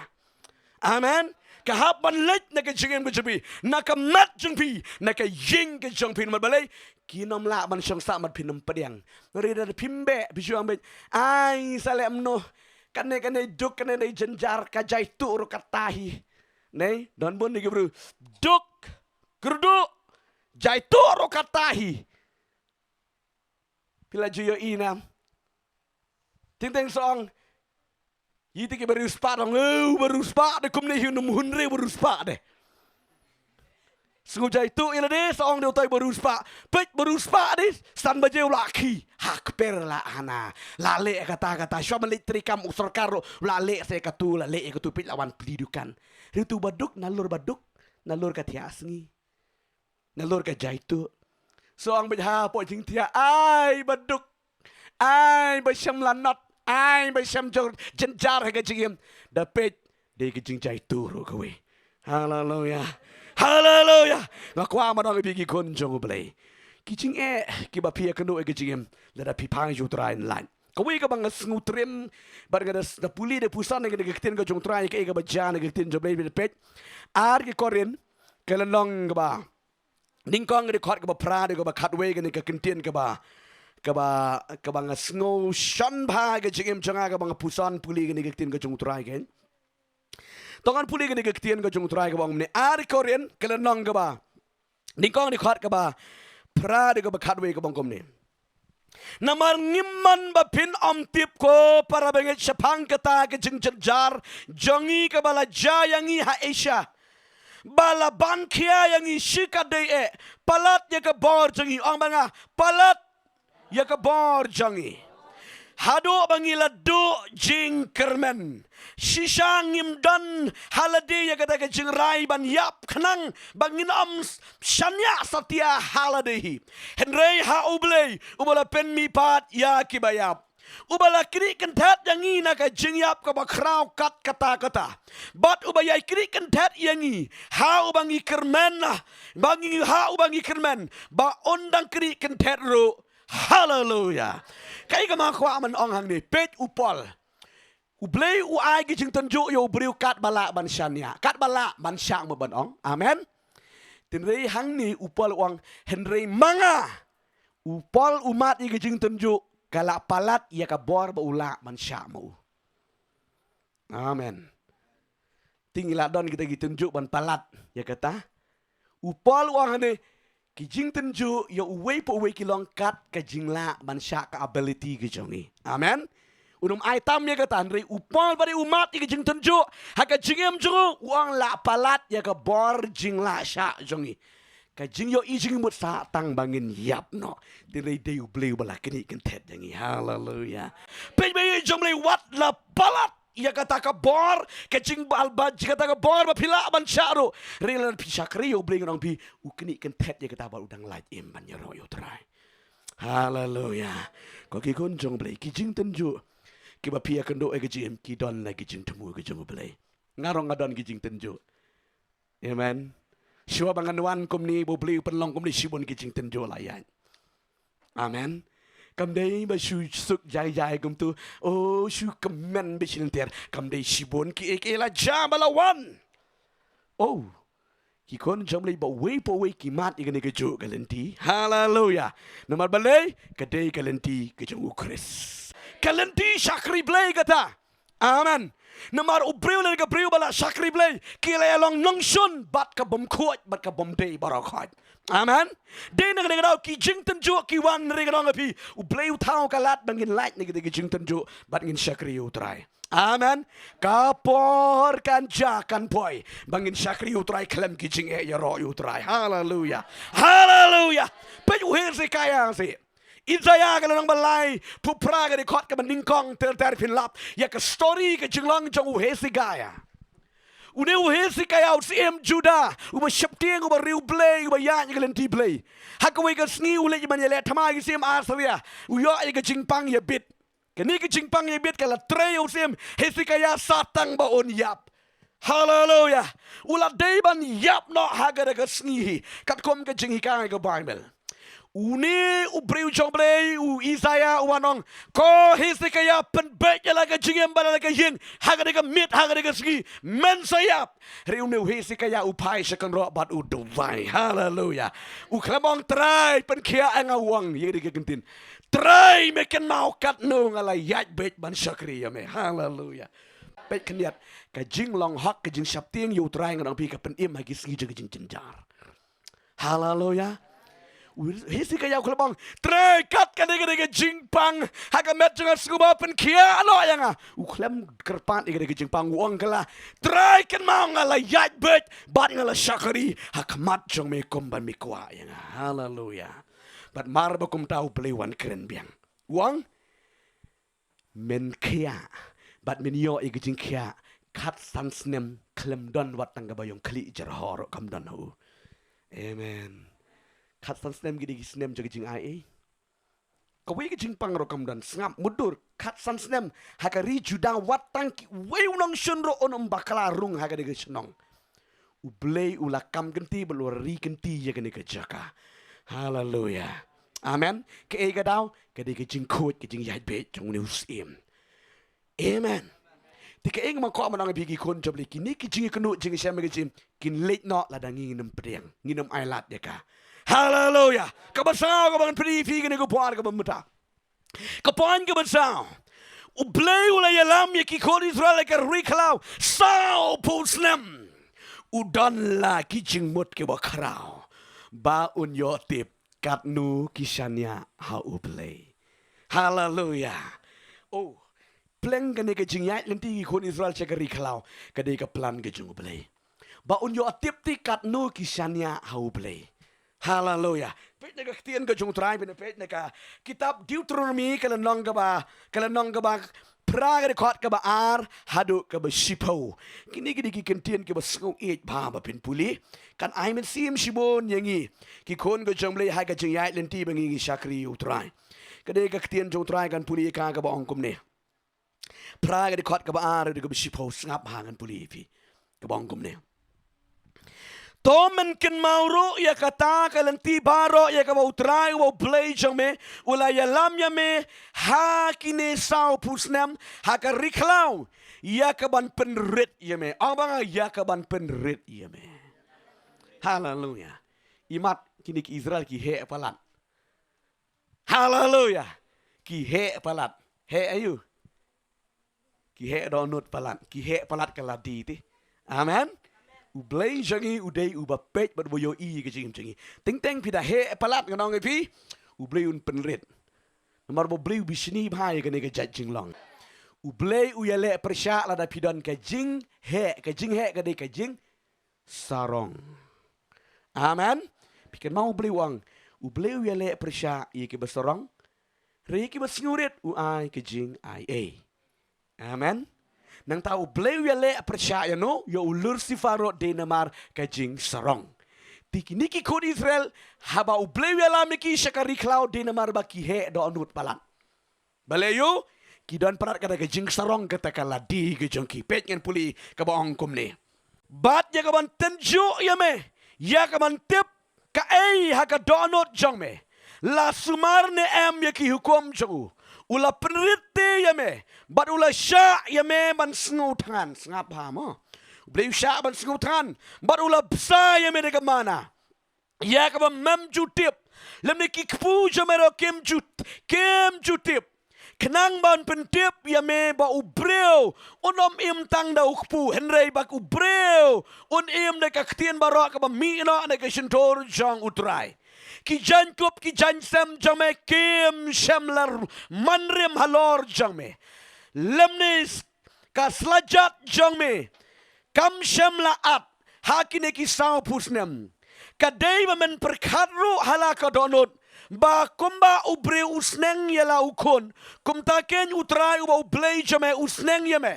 Amen. Ka hap ban leit na ka jingim ka jong phi, na ka met jong phi, na ka ïing ka jong phi, namar balei? Kin ym lah ban shong sah mat phin ym pdiang. Ngi da phim beh, phi shu ong beit, ai sa leh mano. Kane kane duk kane dei jynjar ka jaitu ruh kata hi. Nei, don bun ni ki briew. Duk, kyrduh, jaitu ruh kata hi. Phi la ju ïohi ne em? Teng teng sa ong. Ïa te ki briew spah dang, eh, briew spah de kumne hi, nym hun re briew spah de. Sngew jaitu ïa lade sa ong de utai briew spah. Peit briew spah de, san baje u la khie. Ha kper la hana. La leh kata kata. Shuwa ban leit treikam u sorkar ruh. La leh se katu, la leh katu, peit la wan plie dukan. Ritu ba duk, nalor ba duk. Nalor ka thiah sngi. Nalor ka jaitu. Sa ong beit hapoh jingthiah, ai ba duk. Ai ba shem lanot. Ai ba shem jor, jynjar ha ka jingim. Da peit, dei ka jingjaitu ruh kawei. Haleluya. Haleluya. Nga kwah ban ong ïa phi ki khun jong U Blei. Ki jingeh, kiba phi ïakynduh ha ka jingim. Lada phi phai sha U Trai un lait. Kawei kaba nga sngewtriem bad nga da s-, da pule da puson ïa kane ka ktien ka jong U Trai, kaei kaba jia na ka ktien jong U Blei, peit. Ar ki Korinth ka lynnong kaba nyngkong, ka dkhot kaba phra, dkhot kaba khatwei, kane ka ktien kaba, kaba, kaba nga sngew shon bha ha ka jingim jong nga, kaba nga puson pule kane ka ktien ka jong U Trai, keiñ. To ngan pule kane ka ktien ka jong U Trai kaba ong kumne, Ar Korinth ka lynnong kaba nyngkong, dkhot kaba phra, dkhot kaba khatwei, kaba ong kumne. Namar ngim mon ba phin ym tip, ko para bangeit, shaphang kata ka jingjynjar jong ngi kaba la jia ïa ngi ha Asia, ba la ban khia ïa ngi shikatdei eh. Palat ïa ka bor jong ngi, ong bad nga, palat ïa ka bor jong ngi. Haduh ba ngi la duh jingkyrmen, shisha ngim don ha lade ïa kata ka jingrai ban ïap, khnang ba ngin ym s-, shaniah satia ha lade hi. Hynrei ha U Blei uba la pynmihpat ïa kiba ïap, uba la knieh kynthet ïa ngi na ka jingïap kaba khraw kat kata kata, bad uba ïai knieh kynthet ïa ngi ha uba ngi kyrmen, ba ngi, ha uba ngi kyrmen, ba un dang knieh kynthet ruh. Haleluya. Kaei kaba nga kwah ban ong hangne, peit, U Paul, U Blei u ai ka jingtynjuh ïa u briew katba lah ban shaniah, katba lah ban shah, mo, ban ong. Amen. Hynrei hangne U Paul u ong, hynrei ma nga, U Paul u mad ïa ka jingtynjuh, ka la palat ïa ka bor ba u lah ban shah ma u. Amen. Te ngi la don kita ki tynjuh ban palat ïa kata. U Paul u ong hangne, ki jingtynjuh ïa uwei pa uwei ki long kat ka jinglah ban shah, ka ability ka jong ngi. Amen. Un ym ai tam ïa kata, hynrei U Paul ba dei u mad ïa ki jingtynjuh ha ka jingim jong u, u ong la palat ïa ka bor jinglah shah jong ngi. Ka jingïohi jong ngi mut sa tang ba ngin ïap noh. Te hynrei dei U Blei uba la knieh kynthet ïa ngi. Haleluya. Peit, ba ïa jong U Blei wat la palat ïa kata ka bor, ka jingbal ba, ïa kata ka bor ba phi lah ban shah ruh, hynrei lada phi shakri ïa U Blei, ngan ong phi, u knieh kynthet ïa kata bad u dang lait im ban ïaroh ïa U Trai. Haleluya. Ko ki khun jong U Blei, ki jingtynjuh kiba phi ïakynduh ïa ka jingim ki don la ki jingthmu ka jong U Blei. Nga ruh nga don ki jingtynjuh. Amen. Shuwa ba ngan wan kumne, ba U Blei u pynlong kumne, shibun ki jingtynjuh la ïaid. Amen. Kam dei ba shu suk jai jai kumtu, oh, shu kmen beit shi lynter. Kam dei, shibun kiei kiei la jia ba la wan. Oh, ki khun jong U Blei ba uwei pa uwei ki mad ïa kane kajuh ka lynti. Haleluya. Namar balei? Ka dei ka lynti ka jong U Khrist. Ka lynti shakri Blei kata. Amen. Namar u briew lane ka briew ba la shakri Blei, ki la ïalong nongshun bad ka bym khuid bad ka bym dei baroh khoit. Amen. Dei na kane ka daw ki jingtynjuh ki wan, hynrei ngan ong ïa phi, U Blei u thaw ka lad ba ngin lait na kita ki jingtynjuh bad ngin shakri ïa U Trai. Amen. Ka por kan jia, kan poi ba ngin shakri ïa U Trai khlem ki jingeh ïaroh ïa U Trai. Haleluya. Haleluya. Peit u Hesekiah seh. Isaïah ka lynnong ba lai, phew phra, ka dkhot kaba nyngkong ter ter, phin lap ïa ka story, ka jinglong jong u Hesekiah. Une u Hesekiah u syiem Judah, uba sheptieng, uba riewblei, uba ïaid ïa ka lynti Blei. Ha kawei ka sngi u leit ban ïaleh thma ïa ki syiem Assyria, u ïoh ïa ka jingpang ïabit. Kane ka jingpang ïabit ka la trei ïa u syiem Hesekiah sa tang ba un ïap. Haleluya. U la dei ban ïap noh ha kata ka sngi hi, katkum ka jinghikai ka Baibl. Une u briew jong U Blei, u Isaïah, u wan ong, ko Hesekiah, pynbeit ïa la ka jingim bad la ka ïing, ha kane ka miet, ha kane ka sngi, men sa ïap. Hynrei une u Hesekiah u phai sha kynroh bad u duwai. Haleluya. U khlem ong, Trai, pynkhiah ïa nga, u ong ïa kane ka kyntien, Trai, me kynmaw katno nga la ïaid beit ban shakri ïa me. Haleluya. Peit khyndiat, ka jinglong hok, ka jingsheptieng ïa U Trai, ngan ong ïa phi, ka pynim ha ki sngi jong ka jingjynjar. Haleluya. U Hesekiah u khlem ong, Trai, kat kane, kane ka jingpang ha ka met jong nga, sngewbha pynkhiah noh ïa nga. U khlem kyrpad ïa kane ka jingpang, u ong kylla, Trai, kynmaw nga la ïaid beit bad nga la shakri ha khmat jong me kumba me kwah ïa nga. Haleluya. Bad mar ba kumta U Blei u wan kren biang. U ong, men khiah bad men ïoh ïa ka jingkhiah khatsan snem, khlem don wat tang kaba ïong khlieh jyrhoh ruh kam don ha u. Amen. Khatsan snem ki dei ki snem jong ka jingai ei. Kawei ka jingpang ruh kam don. Sngap, mutdur, khatsan snem ha ka ri Judah, wat tang kiwei u nongshun ruh un ym bakla rung ha kane ka shnong. U Blei u la kam kynti bad u la ri kynti ïa kane ka jaka. Haleluya. Amen. Kaei ka daw? Ka dei ka jingkhuid, ka jingïaid beit jong une u syiem. Amen. Te kaei nga kwah ban ong ïa phi ki khun jong U Blei, kine ki jingïakynduh jingshem ka jingim kin leit noh lada ngi ngim pdiang, ngim ailad ïa ka. Haleluya. Kaba saw kaba ngan pyni ïa phi kane ka por kaba mynta. Ka point kaba saw. U Blei u la ïalam ïa ki khun Israel ha ka ri khlaw sawphew snem. U don la ki jingmut kiba khraw ba un ïoh tip katno ki shaniah ha U Blei. Haleluya. Oh, pleng kane ka jingïaid lynti ki khun Israel sha ka ri khlaw ka dei ka plan ka jong U Blei. Ba un ïoh tip te katno ki shaniah ha U Blei. Haleluya. Peit na ka ktien ka jong U Trai, peit na, peit na ka kitab Deuteronomi ka lynnong kaba, ka lynnong kaba phra, ka dkhot kaba ar haduh kaba shiphew. Kine ki dei ki kyntien kiba sngewbha ba phin pule. Kan ai mynsiem shibun ïa ngi ki khun ka jong U Blei ha ka jingïaid lynti ba ngi ngi shakri ïa U Trai. Ka dei ka ktien jong U Trai, kan pule ïa ka, kaba ong kumne. Phra, ka dkhot kaba ar haduh kaba shiphew, sngap ha, ngan pule ïa phi. Kaba ong kumne. To men kynmaw ruh ïa kata ka lynti baroh ïa kaba U Trai uba U Blei jong me u la ïalam ïa me ha kine sawphew snem ha ka ri khlaw, ïa kaban pynrit ïa me. Ong ba nga, ïa kaban pynrit ïa me. Haleluya. Imat kine ki Israel ki heh palat. Haleluya. Ki heh palat. Heh aïu? Ki heh dohnud palat. Ki heh palat ka lade te. Amen. U Blei jong ngi u dei uba peit bad uba ïohi ïa ka jingim jong ngi. Teng teng phi da heh palat, ngan ong ïa phi, U Blei un pynrit. Namar ba U Blei u bishni bha ïa kane ka jait jinglong. U Blei u ïaleh pyrshah lada phi don ka jingheh, ka jingheh ka dei ka jing sarong. Amen. Phi kynmaw U Blei u ong, U Blei u ïaleh pyrshah ïa kiba sarong, hynrei ïa kiba sngewrit u ai ka jingaiei. Amen. Nangta U Blei u ïaleh pyrshah ïano? Ïa u Lucifer ruh, dei namar ka jingsarong. Te kine ki khun Israel, haba U Blei u ïalam ïa ki sha ka ri khlaw, dei namar ba ki heh dohnud palat. Balei? Ïoh, ki don palat kata ka jingsarong, kata ka lade ka jong ki. Peit, ngan pule kaba ong kumne. Bad ïa kaban tynjuh ïa me, ïa kaban tip kaei ha ka dohnud jong me. La sumar ne em ïa ki hukum jong u? U la pynrit te ïa me, bad u la shah ïa me ban sngewthngan. Sngap ha mo. U Blei u shah ban sngewthngan, bad u la bsa ïa me da ka mana, ïa kaba mem ju tip, lymne ki kpu jong me ruh kim ju, kim ju tip. Khnang ban pyntip ïa me ba u briew un ym im tang da u kpu, hynrei ba u briew un im da ka ktien baroh kaba mih noh na ka shyntur jong U Trai. Ki jaiñkup, ki jaiñsem jong me kim shym la r-, manrim halor jong me. Lymne s-, ka slajat jong me kam shym la at ha kine ki sawphew snem. Ka dei ba men pyrkhat ruh ha la ka dohnud, ba kumba u briew u sneng ïa la u khun, kumta keiñ U Trai uba U Blei jong me u sneng ïa me.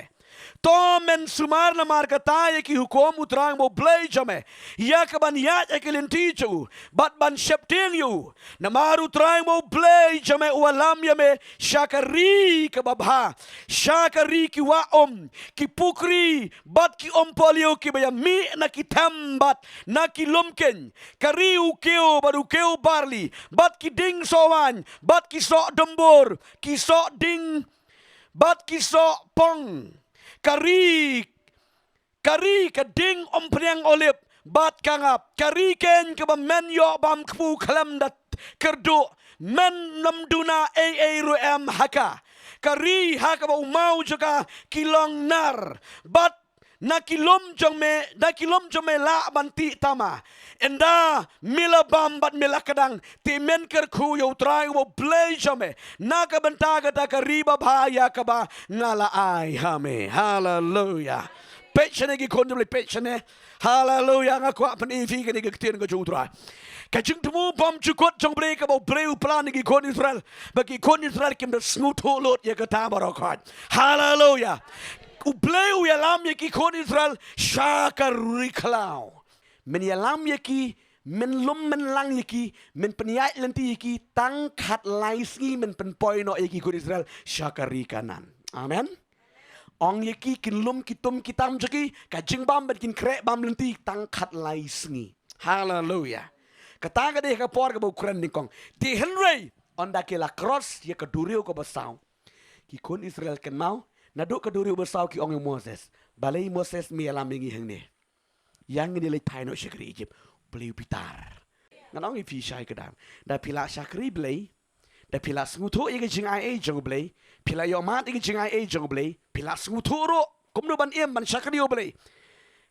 To men sumar namar kata ïa ki hukum U Trai uba U Blei jong me, ïa kaban ïaid ha ki lynti jong u, bad ban sheptieng ïa u. Namar U Trai uba U Blei jong me u ïalam ïa me sha ka ri kaba bha, sha ka ri ki wah um, ki pukri, bad ki um pohliew kiba ïamih na ki them bad na ki lum keiñ, ka ri u kiew bad u kiew barli, bad ki dieng soh waiñ, bad ki soh dumbur, ki soh dieng, bad ki soh pong, ka ri, ka ri ka dieng umphniang olib bad ka ngap, ka ri keiñ kaba men ïoh bam kpu khlem da kyrduh, men ym duna ei ei ruh em ha ka. Ka ri ha kaba u maw jong ka ki long nar, bad na ki lum jong me, na ki lum jong me lah ban tih tama. Ynda me la bam bad me la kdang, te men kyrkhu ïa U Trai uba U Blei jong me na ka bynta kata ka ri babha ïa kaba nga la ai ha me. Haleluya. Peit shane ki khun jong U Blei, peit shane. Haleluya. Nga kwah pyni ïa phi kane ka ktien ka jong U Trai. Ka jingthmu bymjukut jong U Blei kaba U Blei u plan ïa ki khun Israel, ba ki khun Israel kim da sngewthuh lut ïa kata baroh khoit. Haleluya. U Blei u ïalam ïa ki khun Israel sha ka ri khlaw. Men ïalam ïa ki, men lum men lang ïa ki, men pynïaid lynti ïa ki tang khatlai sngi, men pynpoi noh ïa ki khun Israel sha ka ri Kanaan. Amen. Ong ïa ki, kin lum ki tum ki tam jong ki, ka jingbam ban kin khreh bam lynti tang khatlai sngi. Haleluya. Kata ka dei ka por kaba u kren nyngkong. Te hynrei, ynda ki la cross ïa ka duriaw kaba saw, ki khun Israel kynmaw, naduh ka duriaw ba saw ki ong ïa u Moses, balei Moses me ïalam ïa ngi hangne? Ïa ngin ïaleit phai noh sha ka ri Egypt. Blei u bitar. Ngan ong ïa phi shai ka dang, da phi la shakri Blei, da phi la sngewthuh ïa ka jingaiei jong u Blei, phi la ïohmad ïa ka jingaiei jong u Blei, phi la sngewthuh ruh kumno ban im ban shakri ïa u Blei.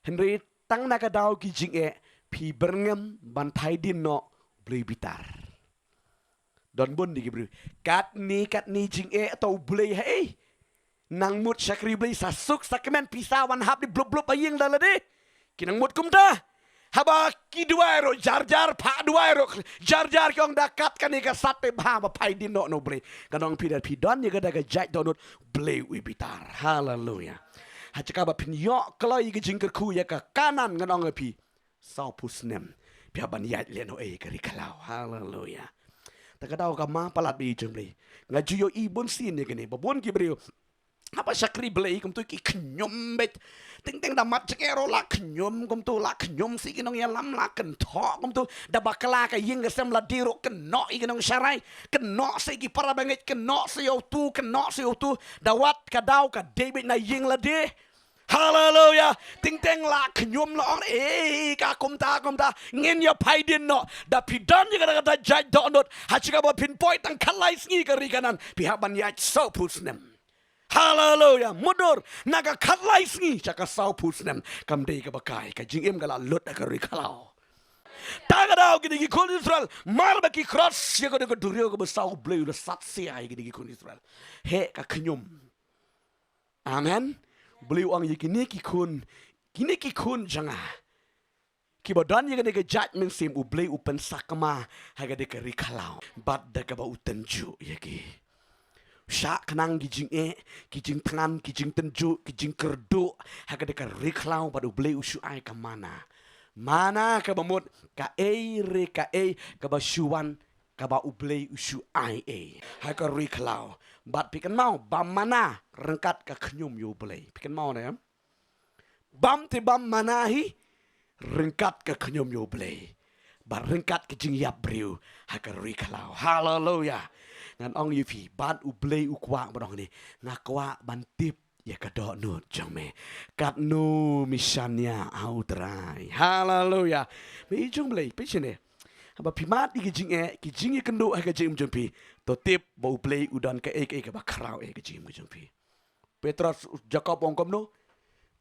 Hynrei tang na ka daw ki jingeh, phi byrngem ban thait dien noh. Blei u bitar. Don bun de ki briew, katne katne jingeh, to u Blei haei? Nang mut shakri Blei sa suk sa kmen, pisa wan hap de blub blub ha ïing da lade. Ki nang mut kumta. Haba ki duwai ruh jar jar, phah duwai ruh jar jar, ki ong da kat kane ka sat te bha ba phai dien noh na u Blei. Ka nong phi da phi don ïa ka da ka jait dohnud, Blei u bitar. Haleluya. Ha jaka ba phin ïoh kloi ïa ka jingkyrkhu ïa ka Kanaan, ngan ong ïa phi, sawphew snem phi hap ban ïaid lehnohei ka ri khlaw. Haleluya. Ta ka daw ka ma palat ba i jong Blei. Nga ju ïohi bun sien ïa kane ba bun ki briew haba shakri Blei kumtu ki khñium beit. Teng teng da mat jake ruh la khñium kumtu, la khñium sa ïa ki nongïalam, la kynthoh kumtu. Da bakla ka ïing ka sem lade ruh kynnoh ïa ki nongsharai, kynnoh sa ïa ki para bangeit, kynnoh sa ïa utu, kynnoh sa ïa utu. Da wat ka daw ka dei beit na ïing lade. Haleluya. Teng teng la khñium la ong, eh, ka kumta kumta, ngin ïa phai dien noh. Da phi don ïa ka da ka da jait dohnud, ha jaka ba phin poi tang khatlai sngi ka ri Kanaan, phi hap ban ïaid sawphew snem. Haleluya. Mutdur, na ka khatlai sngi sha ka sawphew snem, kam dei kaba kai, ka jingim ka la lut ha ka ri khlaw. Ta ka daw kine ki khun Israel, mar ba ki cross ïa ka da ka duriaw kaba saw, u Blei u la sat sia ïa kine ki khun Israel. Heh ka khñium. Amen. U Blei u ong ïa kine ki khun, kine ki khun jong nga kiba don ïa kane ka jait mynsiem, u Blei u pynsakma ha ka da ka ri khlaw bad da kaba u tynjuh ïa ki. Shah khnang ki jingeh, ki jingthngan, ki jingtynjuh, ki jingkyrduh ha ka da ka ri khlaw, bad u Blei u shu ai ka mana. Mana kaba mut kaei re kaei kaba shu wan, kaba u Blei u shu ai ei ha ka ri khlaw. Bad phi kynmaw, bam mana ryngkat ka khñium ïa u Blei. Phi kynmaw ne em? Bam te bam mana hi ryngkat ka khñium ïa u Blei, bad ryngkat ka jingïap briew ha ka ri khlaw. Haleluya. Ngan ong ïa phi, bad u Blei u kwah ban ong ne, nga kwah ban tip ïa ka dohnud jong me. Katno me shaniah ha u Trai. Haleluya. Me i jong Blei, phi shane, haba phi mad ïa ki jingeh, ki jingïakynduh ha ka jingim jong phi, to tip ba u Blei u don kaei kaei kaba khraw ha ka jingim ka jong phi. Petros, Jakob ong kumno?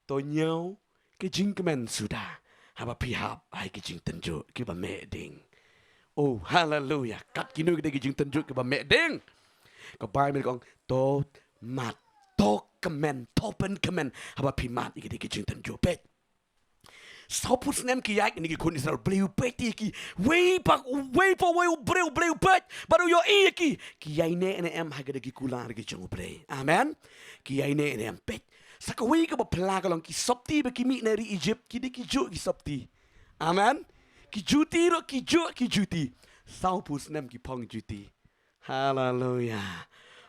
To ñiew ki jingkmen suda haba phi hap ha ki jingtynjuh kiba meh ding. Oh, haleluya. Kat kino ki dei ki jingtynjuh kiba meh ding? Ka Baibl ka ong, to mad, to kmen, to pynkmen haba phi mad ïa ki dei ki jingtynjuh. Peit. Sawphew snem ki ïaid kine ki khun Israel, Blei u peit ïa ki. Wei pa wei, pa wei u briew Blei u peit bad u ïohi ïa ki. Ki ïaineh ne em ha ka da ki kular ki jong u Blei? Amen. Ki ïaineh ne em? Peit. Sa kawei kaba phylla ka long, ki sopti ba ki mih na ri Egypt ki dei ki juh ki sopti. Amen. Ki juti ruh ki juh ki juti. Sawphew snem ki phong juti. Haleluya.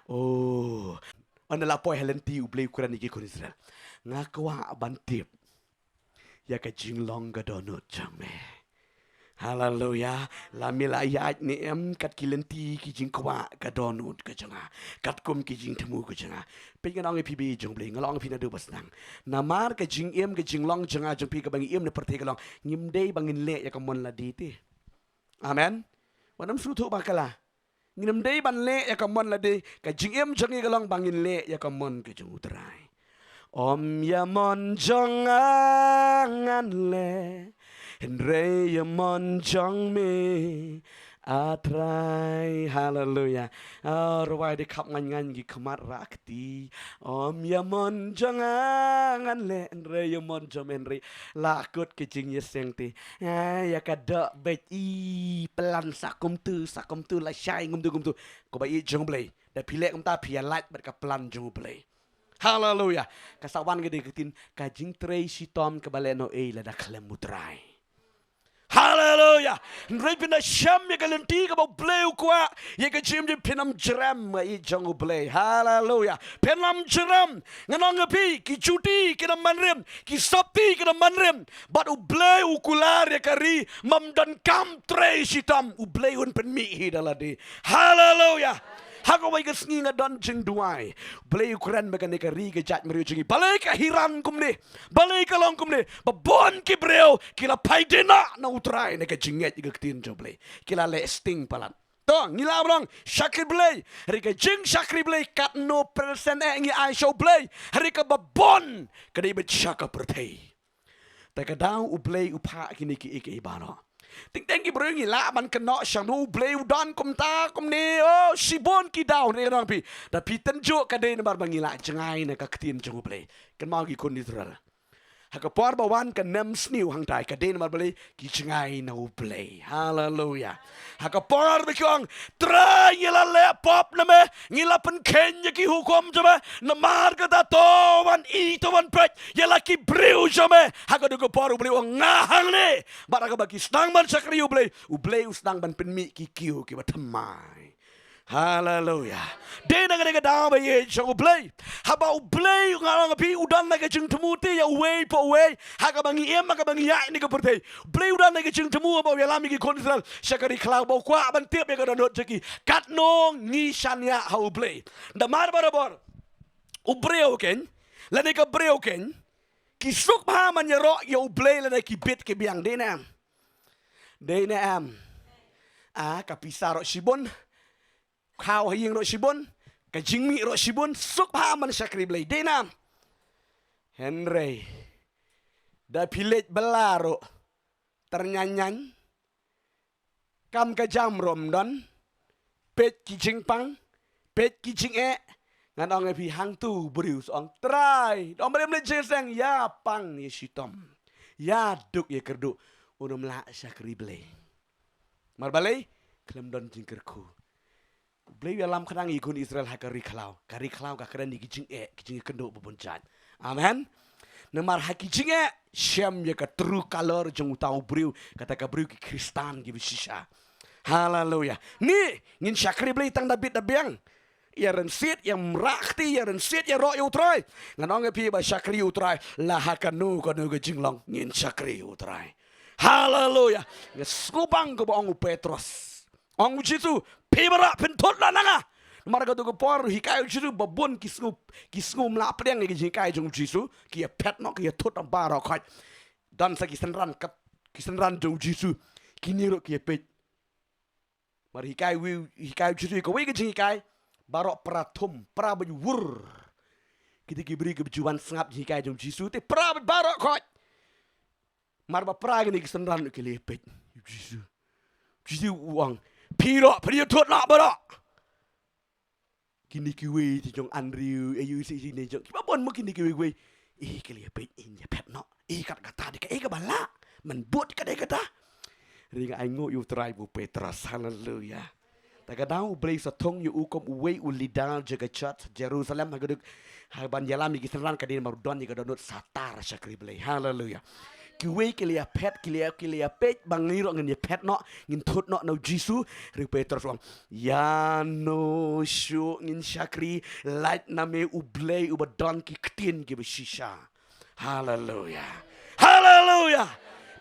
Oh. Ynda la poi ha lynti, u Blei u kren ïa ki khun Israel, nga kwah ban tip ïa ka jinglong ka dohnud jong me. Haleluya. La me la ïaid ne em kat ki lynti ki jingkwah ka dohnud ka jong nga, katkum ki jingthmu ka jong nga? Peit, ngan ong ïa phi ba i jong Blei, nga la ong ïa phi naduh ba sdang. Namar ka jingim ka jinglong jong nga jong phi kaba ngi im na pyrthei ka long, ngim dei ba ngin leh ïa ka mon lade te. Amen. Wat nym sngewthuh bakla. Ngim dei ban leh ïa ka mon lade, ka jingim jong ngi ka long ba ngin leh ïa ka mon ka jong u Trai. Ym ïa mon jong nga ngan leh, hynrei ïa mon jong me, A Trai. Haleluya. Ah, rwai dei khap ngaiñ ngaiñ ki khmat rah kti. Ym ïa mon jong nga ngan leh, hynrei ïa mon jong me, hynrei la kut ki jingïaseng te. Ah, ïa ka doh beit, i plan sa kumtu, sa kumtu, lashai kumtu kumtu. Ko ba i jong Blei, da phi leh kumta phi ïalait bad ka plan jong Blei. Haleluya. Ka sa wan ka dei ka ktien, ka jingtrei shitom kaba lehnohei lada khlem u Trai. Haleluya. Haleluya. Hynrei phin da shem ïa ka lynti kaba U Blei u kwah ïa ka jingim jong phi, phin ym jrem ha i jong U Blei. Haleluya. Phin ym jrem. Ngan ong ïa phi, ki juti kin ym ban rim, ki sopti kin ym ban rim. Bad U Blei u kular ïa ka ri, ym don kam trei shitom, U Blei un pynmih hi da lade. Haleluya. Ha kawei ka sngi nga don jingduwai. Blei u kren ba kane ka ri ka jaitbynriew jong ngi, balei ka hiran kumne, balei ka long kumne, ba bun ki briew ki la phai dien na U Trai na ka jingngeit ïa ka ktien jong U Blei. Ki la leh sting palat. To, ngi lah ban ong shakri Blei. Hynrei ka jingshakri Blei katno persen eh ngi ai sha U Blei? Hynrei kaba bun ka dei beit sha ka pyrthei. Te ka daw U Blei u phah kine kiei kiei baroh. Teng teng ki briew ngi lah ban kynnoh shano U Blei u don kumta kumne. Oh, shibun ki daw, hynrei ngan ong phi, da phi tynjuh ka dei namar ba ngi la jngai na ka ktien jong U Blei. Kynmaw ki khun Israel. Ha ka por ba wan ka nem sniew hangtai, ka dei namar balei? Ki jngai na U Blei. Haleluya. Ha ka por ba ki ong, Trai, ngi la leh pop na me, ngi la pynkheiñ ïa ki hukum jong me, namar kata to wan i, to wan peit ïa la ki briew jong me. Ha kato ka por U Blei u ong, nga hangne. Bad ha kaba ki sdang ban shakri U Blei, U Blei u sdang ban pynmih ki kiew kiba thymmai. Haleluya. Dei na kane ka daw ba ïeit jong U Blei. Haba U Blei, nga ong ïa phi, u don na ka jingthmu te ïa uwei pa uwei. Ha kaba ngi im, ha kaba ngi ïaid na ka pyrthei, U Blei u don na ka jingthmu haba u ïalam ïa ki khun Israel sha ka ri khlaw, ba u kwah ban tip ïa ka dohnud jong ki. Katno ngi shaniah ha U Blei. Namar barabor u briew keiñ, lane ka briew keiñ, ki suk bha ban ïaroh ïa U Blei lane ki bit ki biang, dei ne em? Dei ne em? Ah, ka pisa ruh shibun, khaw ha ïing ruh shibun, ka jingmih ruh shibun, suk bha ban shakri Blei, dei ne em? Hynrei da phi leit bylla ruh, tyrñiañ ñiañ, kam ka jam ruh ym don, peit ki jingpang, peit ki jingeh. Ngan ong ïa phi, hangto u briew sa ong, Trai, da ym ban leit jingïaseng, ïa pang ïa shitom, ïa duk ïa kyrduh, un ym lah shakri Blei. Namar balei? Khlem don jingkyrkhu. U Blei u ïalam khnang ïa ki khun Israel ha ka ri khlaw. Ka ri khlaw ka kren ïa ki jingeh, ki jingkynduh ba bun jait. Amen. Namar ha ki jingeh, shem ïa ka true color jong uta u briew, kata ka briew ki Khristan kiba shisha. Haleluya. Ngi, ngin shakri Blei tang da bit da biang. Ïa rynsied, ïa mrah kti, ïa rynsied, ïaroh ïa U Trai. Ngan ong ïa phi ba shakri U Trai, la ha kano kano ka jinglong, ngin shakri U Trai. Haleluya. Nga sngewbang kaba ong u Petros. Ong u Jisu, phi baroh phin thut noh na nga. Namar kato ka por hikai u Jisu ba bun ki sngew, ki sngew ym lah pdiang ïa ki jinghikai jong u Jisu, ki ïa phet noh, ki ïa thut noh baroh khoit. Don sa ki synran, ki synran jong u Jisu, kine ruh ki ïa peit. Namar hikai u, hikai u Jisu kawei ka jinghikai, baroh pra thum, pra beit wur. Kita ki briew kiba ju wan sngap jinghikai jong u Jisu, te pra beit baroh khoit. Namar ba pra kine ki synran ruh ki la ïa peit ïa u Jisu. U Jisu u ong, phi ruh phin ïa thut noh baroh. Kine kiwei te jong Andrew, eh, ïa u Jisu, kine jong kiba bun mo, kine kiwei kiwei. Eh, ki la ïa peit, eh, ïa phet noh. Eh, kat kata dei kaei kaba lah. Mynbud ka dei kata. Hynrei nga ainguh ïa U Trai bad u Petros. Haleluya. Ta ka daw U Blei sa thung ïa u kum uwei u leader jong ka church Jerusalem, ha ka dei, ha ban ïalam ïa ki synran, ka dei namar u don ïa ka dohnud sa tar shakri Blei. Haleluya. Kiwei ki la ïa phet, ki la ïa, ki la ïa peit ba ngi ruh ngin ïa phet noh, ngin thut noh na u Jisu. Hynrei u Petros u ong, ïano shuh ngin shakri, lait na me U Blei uba don ki ktien kiba shisha. Haleluya. Haleluya.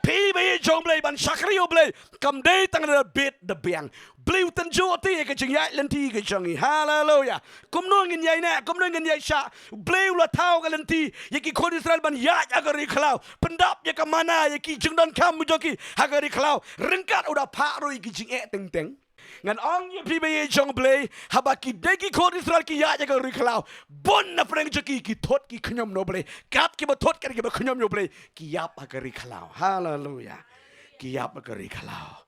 Phi ba ïeit jong U Blei, ban shakri U Blei kam dei tang da bit da biang. U Blei u tynjuh te ïa ka jingïaid lynti ka jong ngi. Haleluya. Kumno ngin ïaineh, kumno ngin ïaishah? U Blei u la thaw ka lynti ïa ki khun Israel ban ïaid ha ka ri khlaw, pyndap ïa ka mana, ïa ki jingdonkam jong ki ha ka ri khlaw. Ryngkat u da phah ruh ïa ki jingeh teng teng. Ngan ong ïa phi ba ïeit jong U Blei, haba ki dei ki khun Israel ki ïaid ha ka ri khlaw, bun na pdeng jong ki ki thut ki khñium na U Blei. Kat kiba thut, kat kiba khñium na U Blei, ki ïap ha ka ri khlaw. Haleluya. Ki ïap ha ka ri khlaw.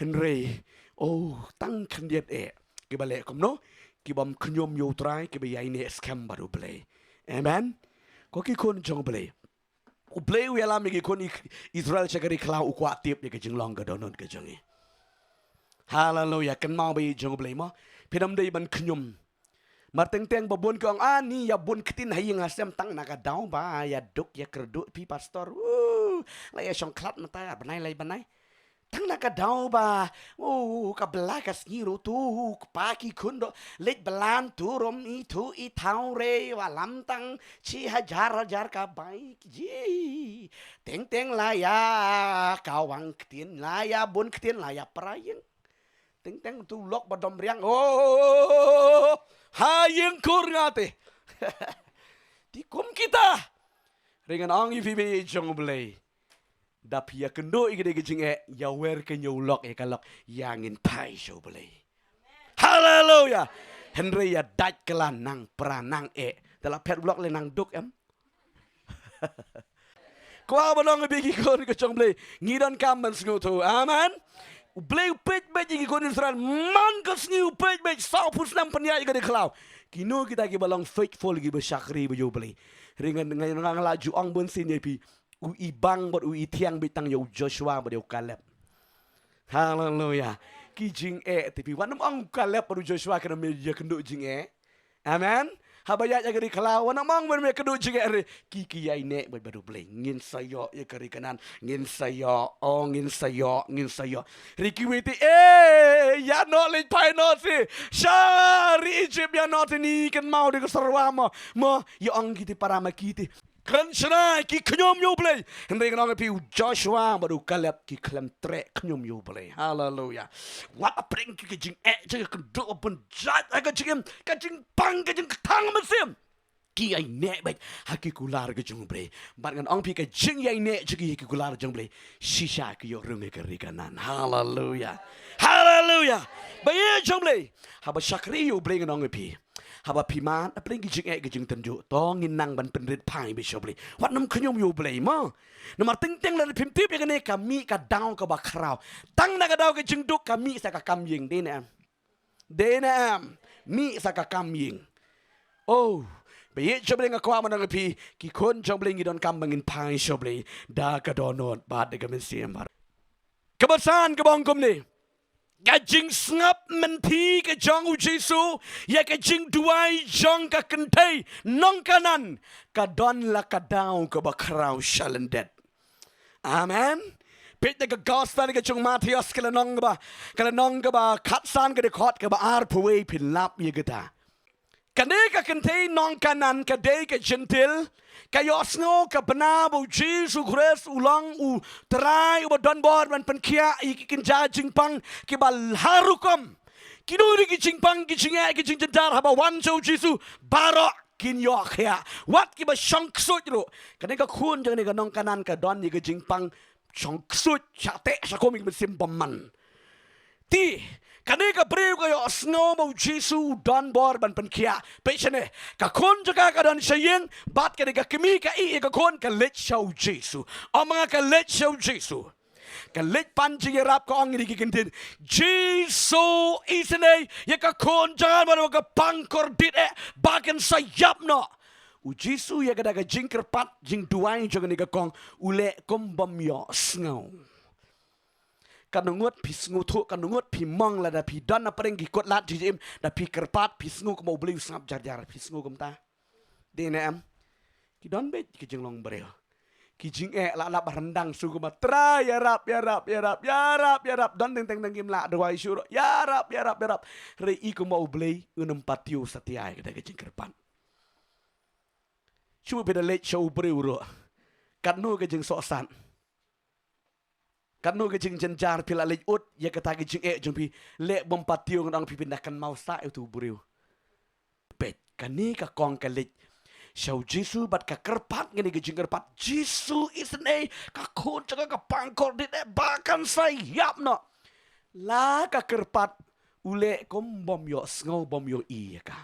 Hynrei, oh, tang khyndiat eh kiba leh kumno? Ki bym khñium ïa U Trai, kiba ïaineh skhem bad U Blei. Amen. Ko ki khun jong U Blei, U Blei u ïalam ïa ki khun I-, Israel sha ka ri khlaw, u kwah tip ïa ka jinglong ka dohnud ka jong ngi. Haleluya, kynmaw ba ïeit jong U Blei mo. Phin ym dei ban khñium. Mar teng teng ba bun ki ong, ah, ni ïa bun ktien ha ïing ha sem tang na ka daw ba ïa duk ïa kyrduh phi pastor. Uh, la ïa shong khlad mynta ar bnai lai bnai. Tang na ka daw ba, oh, ka bla ka sngi ruh tu, kpa ki khun doh, leit blan tu rum i tu i thaw re, wa lam tang chi hajar hajar ka bai, ji. Teng teng la ïa, ka wang ktien la ïa, bun ktien la ïa, pra ïing. Teng teng tu lok ba dom riang, oh, ha ïing kur nga te. Ti kum kita. Ring ngan ong ïa phi ba ïeit jong U Blei. Da phi ïa kynduh ïa ka dei ka jingeh, ïa wer ka ñiew lok, ïa ka lok, ïa ngin phai sha U Blei. Haleluya. Hynrei ïa dait ka la nang pra nang eh. Te la phet u lok le nang duk em. Kwah ban ong ïa phi ki khun ka jong U Blei, ngi donkam ban sngewthuh. Amen. U Blei u peit beit ïa ki khun Israel man ka sngi, u peit beit, saw phew snem pynïaid ïa ka dei khlaw. Kino kita kiba long faithful, kiba shakri bad ïa U Blei. Ring ngan, ngan, ngan la ju ong bun sien ïa phi. U i bang bad u i thiang beit tang ïa u Joshua bad ïa u Caleb. Haleluya. Ki jingeh te phi, wat nym ong u Caleb bad u Joshua ki nym ïa kynduh jingeh. Amen. Haba ïaid ïa ka dei khlaw, wat nym ong ban ïa kynduh jingeh re. Ki, ki ïaineh beit bad U Blei. Ngin sa ïoh ïa ka ri Kanaan. Ngin sa ïoh, oh, ngin sa ïoh, ngin sa ïoh. Ri kiwei te, eh, ïa noh leit phai noh si. Sha ri Egypt ïa noh te, ni kynmaw de ka syrwa mo. Mo, ïa ong ki te para ma ki te. Kren shynna ki khñium ïa U Blei. Hynrei ngan ong ïa phi, u Joshua bad u Caleb ki khlem treh khñium ïa U Blei. Haleluya. Wat hapdeng ki ka jingeh jong ki, ka duk ban jait ha ka jingim, ka jingpang, ka jingkthang mynsiem, ki ïaineh beit ha ki kular ka jong U Blei. Bad ngan ong phi, ka jingïaineh jong ki ha ki kular jong U Blei, shisha ki ïoh rung ïa ka ri Kanaan. Haleluya. Haleluya. Ba ïeit jong U Blei. Haba shakri ïa U Blei, ngan ong ïa phi, haba phi mad hapdeng ki jingeh ki jingtynjuh, to ngin nang ban pynrit phai beit sha U Blei. Wat nym khñium ïa U Blei mo. Namar teng teng lada phim tip ïa kane, ka mih ka daw kaba khraw. Tang na ka daw ka jingduk ka mih sa ka kam ïing, dei ne em? Dei ne em? Mih sa ka kam ïing. Oh, ba ïeit jong U Blei, nga kwah ban ong ïa phi, ki khun jong U Blei ngi donkam ba ngin phai sha U Blei da ka dohnud bad da ka mynsiem baroh. Kaba san kaba ong kumne. Ka jingsngap mynthi ka jong U Jisu ïa ka jingduwai jong ka kynthei nong Kanan ka don la ka daw kaba khraw sha lyndet. Amen. Peit da ka gospel ka jong Mathaios, ka lynnong kaba, ka lynnong kaba khatsan, ka dkhot kaba arphew wei, phin lap ïa kata. Kane ka kynthei nong Kanan ka dei ka Jentil, ka ïohsngew ka bna ba U Jisu Khrist u long U Trai uba don bor ban pynkhiah ïa ki kynja jingpang kiba har hukum. Kino kino ki jingpang, ki jingeh, ki jingjynjar, haba wan sha U Jisu baroh kin ïoh khiah. Wat kiba shong ksuid ruh. Kane ka khun jong kane ka nong Kanan ka don ïa ka jingpang shong ksuid, shah teh shah kum, ïa ka mynsiem bymman. Te kane ka briew ka ïohsngew ba U Jisu u don bor ban pynkhiah. Peit shane, ka khun jong ka ka don sha ïing, bad kane ka kmie ka ïeh ïa ka khun, ka leit sha U Jisu. Ong ma nga, ka leit sha U Jisu. Ka leit pan jingïarap, ka ong ïa ki ktien, Jisu, isynei ïa ka khun jong nga namar ka pang kordit eh, ba kan sa ïap noh. U Jisu ïa kata ka jingkyrpad, jingduwai jong kane ka kong, u leh kum bym ïohsngew. Katno ngut phi sngewthuh, katno ngut phi mong lada phi don hapdeng ki kut lad jingim, da phi kyrpad, phi sngew kumba U Blei u sngap jar jar, phi sngew kumta? Dei ne em? Ki don beit ki jinglong briew. Ki jingeh la lap ryndang shuh kumba, Trai, ïarap, ïarap, ïarap, ïarap, ïarap. Don teng teng tang kim lah duwai shuh ruh, ïarap, ïarap, ïarap. Hynrei i kumba U Blei un ym patiew satia ïa kata ka jingkyrpad. Shu phi da leit sha u briew ruh, katno ka jingsohsat, katno ka jingjynjar phi la leit ud ïa kata ka jingeh jong phi, leh bym patiew, ngan ong phi, phin da kynmaw sah ïa utu u briew. Peit, kane ka kong ka leit sha U Jisu bad ka kyrpad kane ka jingkyrpad, Jisu, isynei, ka khun jong nga ka pang kordit eh, ba kan sa ïap noh. La ka kyrpad, u leh kum bym ïohsngew, bym ïohi ïa ka.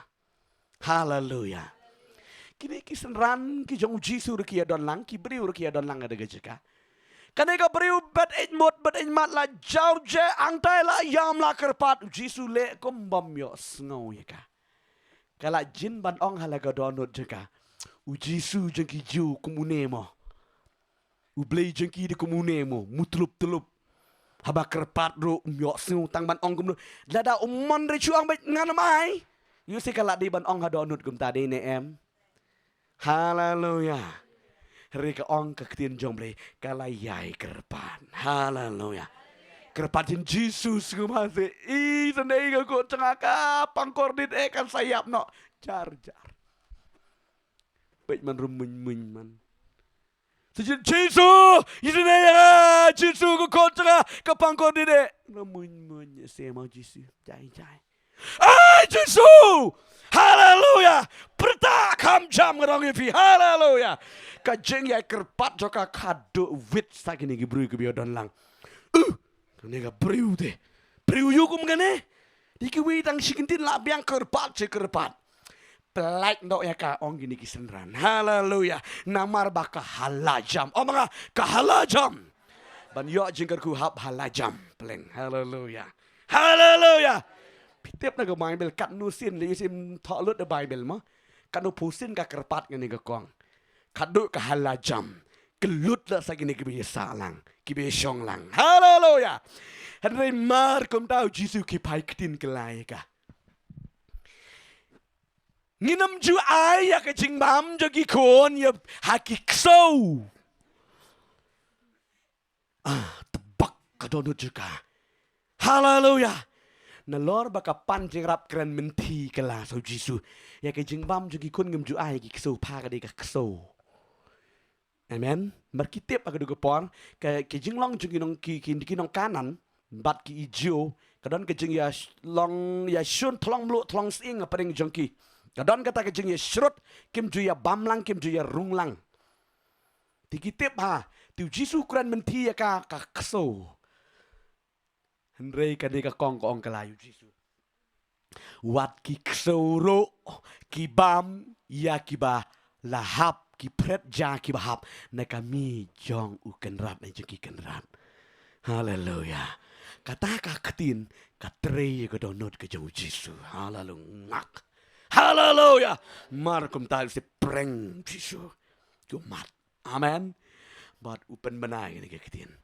Haleluya. Kine ki synran ki jong U Jisu ruh ki ïa don lang, ki briew ruh ki ïa don lang ha kata ka jaka. Kane ka briew bad eit mut bad eit mat, la jaw jeh, hangtai la ïam, la kyrpad, U Jisu leh kum bym ïohsngew ïa ka. Ka la jin ban ong ha la ka dohnud jong ka, U Jisu jong ki Jiw kum une mo. U Blei jong ki dei kum une mo, mutlup tlup. Haba kyrpad ruh um ïohsngew, tang ban ong kumno. Lada u mon re shu ong beit, ngan ym ai. Ïoh shisha ka la dei ban ong ha dohnud kumta, dei ne em? Haleluya. Hynrei ka ong ka ktien jong U Blei, ka la ïai kyrpad. Haleluya. Kyrpad ïa u Jisu sngewbha te. Isynei ka khun jong nga ka pang kordit eh kan sa ïap noh. Jar jar. Peit man rum muin muin man. Sa ïa u Jisu, isynei ïa nga, Jisu ka khun jong nga ka pang kordit eh. Rum muin muin ïa se ma u Jisu. Jai jai. Ai Jisu! Haleluya! Pyrta kham jam nga ong ïa phi. Haleluya! Ka jingïakyrpad jong ka ka duh wit sa kine ki briew kiba ïa don lang. Uh, kane ka briew te. Briew ïa kum kane. Dei kiwei tang shi kyntien la biang kyrpad shi kyrpad. Pynlait noh ïa ka ong kine ki synran. Haleluya. Namar ba ka ha la jam. Ong ma nga ka ha la jam. Ban ïoh jingkyrkhu hap ha la jam. Pleng. Haleluya. Haleluya. Phi tip na ka Baibl katno sien lei sien thoh lut da Baibl mo. Katno phew sien ka kyrpad kane ka kong. Ka duh ka ha la jam. Ka lut la sa kine kiba ïa sah lang. Kiba ïa shong lang. Haleluya. Hynrei mar kumta u Jisu ki phai ktien kylla ïa ka. Ngin ym ju ai ïa ka jingbam jong ki khun ïa ha ki ksew. Ah, tebak ka dohnud jong ka. Haleluya. Nalor ba ka pan jingïarap kren mynthi kylla sa u Jisu. Ïa ka jingbam jong ki khun ngim ju ai ïa ki ksew, pha ka dei ka ksew. Amen. Mar ki tip ha ka duh ka por ka, ka jinglong jong ki nong ki, ki, ki nong Kanan bad ki Jiw, ka don ka jingïalong ïashun thlong mluh thlong sying hapdeng jong ki. Ka don kata ka jingïashrut, kim ju ïabam lang, kim ju ïarung lang. Te ki tip ha, te u Jisu u kren mynthi ïa ka, ka ksew. Hynrei kane ka kong ka ong kylla ïa u Jisu. Wat ki ksew ruh ki bam ïa kiba la hap, ki phret ja kiba hap na ka mih jong u Kynrad na jong ki kynrad. Haleluya. Kata ka ktien ka trei ïa ka dohnud ka jong u Jisu. Haleluya. Ngak. Haleluya. Mar kumta u sa pyrshang u Jisu. Kumta. Amen. Bad u pynbna ïa kane ka ktien.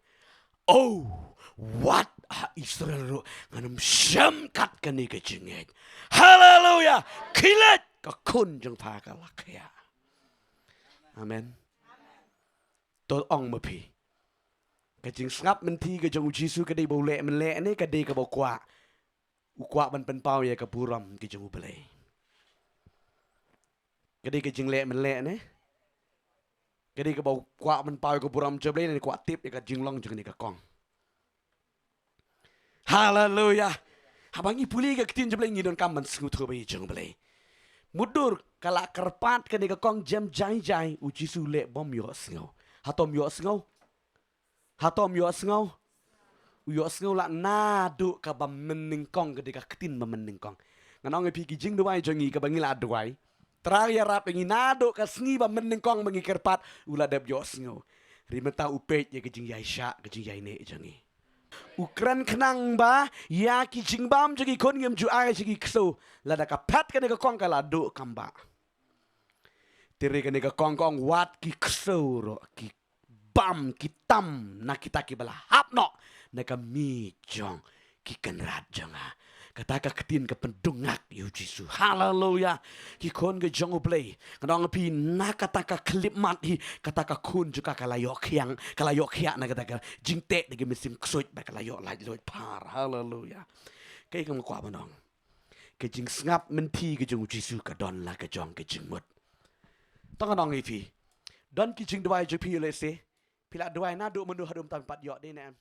Oh, wat ha Israel ruh ngan ym shem kat kane ka jingngeit. Haleluya. Khie leit, ka khun jong pha ka la khia. Amen. To ong ma phi. Ka jingsngap mynthi ka jong u Jisu ka dei ba u leh mynleh ne ka dei kaba u kwah. U kwah ban pynpaw ïa ka burom ka jong U Blei. Ka dei ka jingleh mynleh ne? Ka dei kaba u kwah ban pynpaw ïa ka burom jong U Blei ne kwah tip ïa ka jinglong jong kane ka kong. Haleluya. Haba ngi pule ïa ka ktien jong U Blei ngi donkam ban sngewthuh ba ïa jong U Blei. Mutdur ka la kyrpad kane ka kong jem jai jai u Jisu leh bym ïohsngew. Hato um ïohsngew? Hato um ïohsngew? U ïohsngew lah naduh kaba mynnyngkong, ka dei ka ktien ba mynnyngkong. Ngan ong ïa phi ki jingduwai jong ngi kaba ngi la duwai. Trai ïarap ïa ngi naduh ka sngi ba mynnyngkong ba ngi kyrpad u la dep ïohsngew. Hynrei mynta u peit ïa ka jingïaishah, ka jingïaineh jong ngi. U kren khnang ba ïa ki jingbam jong ki khun ngim ju ai sha ki ksew. Lada ka phet kane ka kong ka la duh kam ba. Te hynrei kane ka kong ka ong wat ki ksew ruh ki bam ki tam na kita kiba la hap noh na ka mih jong ki kynrad jong nga. Kata ka ktien ka pyndongak ïa u Jisu. Haleluya. Ki khun ka jong U Blei. Ngan ong ïa phi na kata ka khyllipmat hi kata ka khun jong ka ka la ïoh khiang, ka la ïoh khiah na kata ka jingteh da ki mynsiem ksuid bad ka la ïoh laitluid phar. Haleluya. Kaei kaba nga kwah ban ong. Ka jingsngap mynthi ka jong u Jisu ka don la ka jong ka jingmut. To ngan ong ïa phi. Don ki jingduwai jong phi ïa lehse. Phi la duwai naduh mynno haduh mynta phi pat ïoh dei ne em.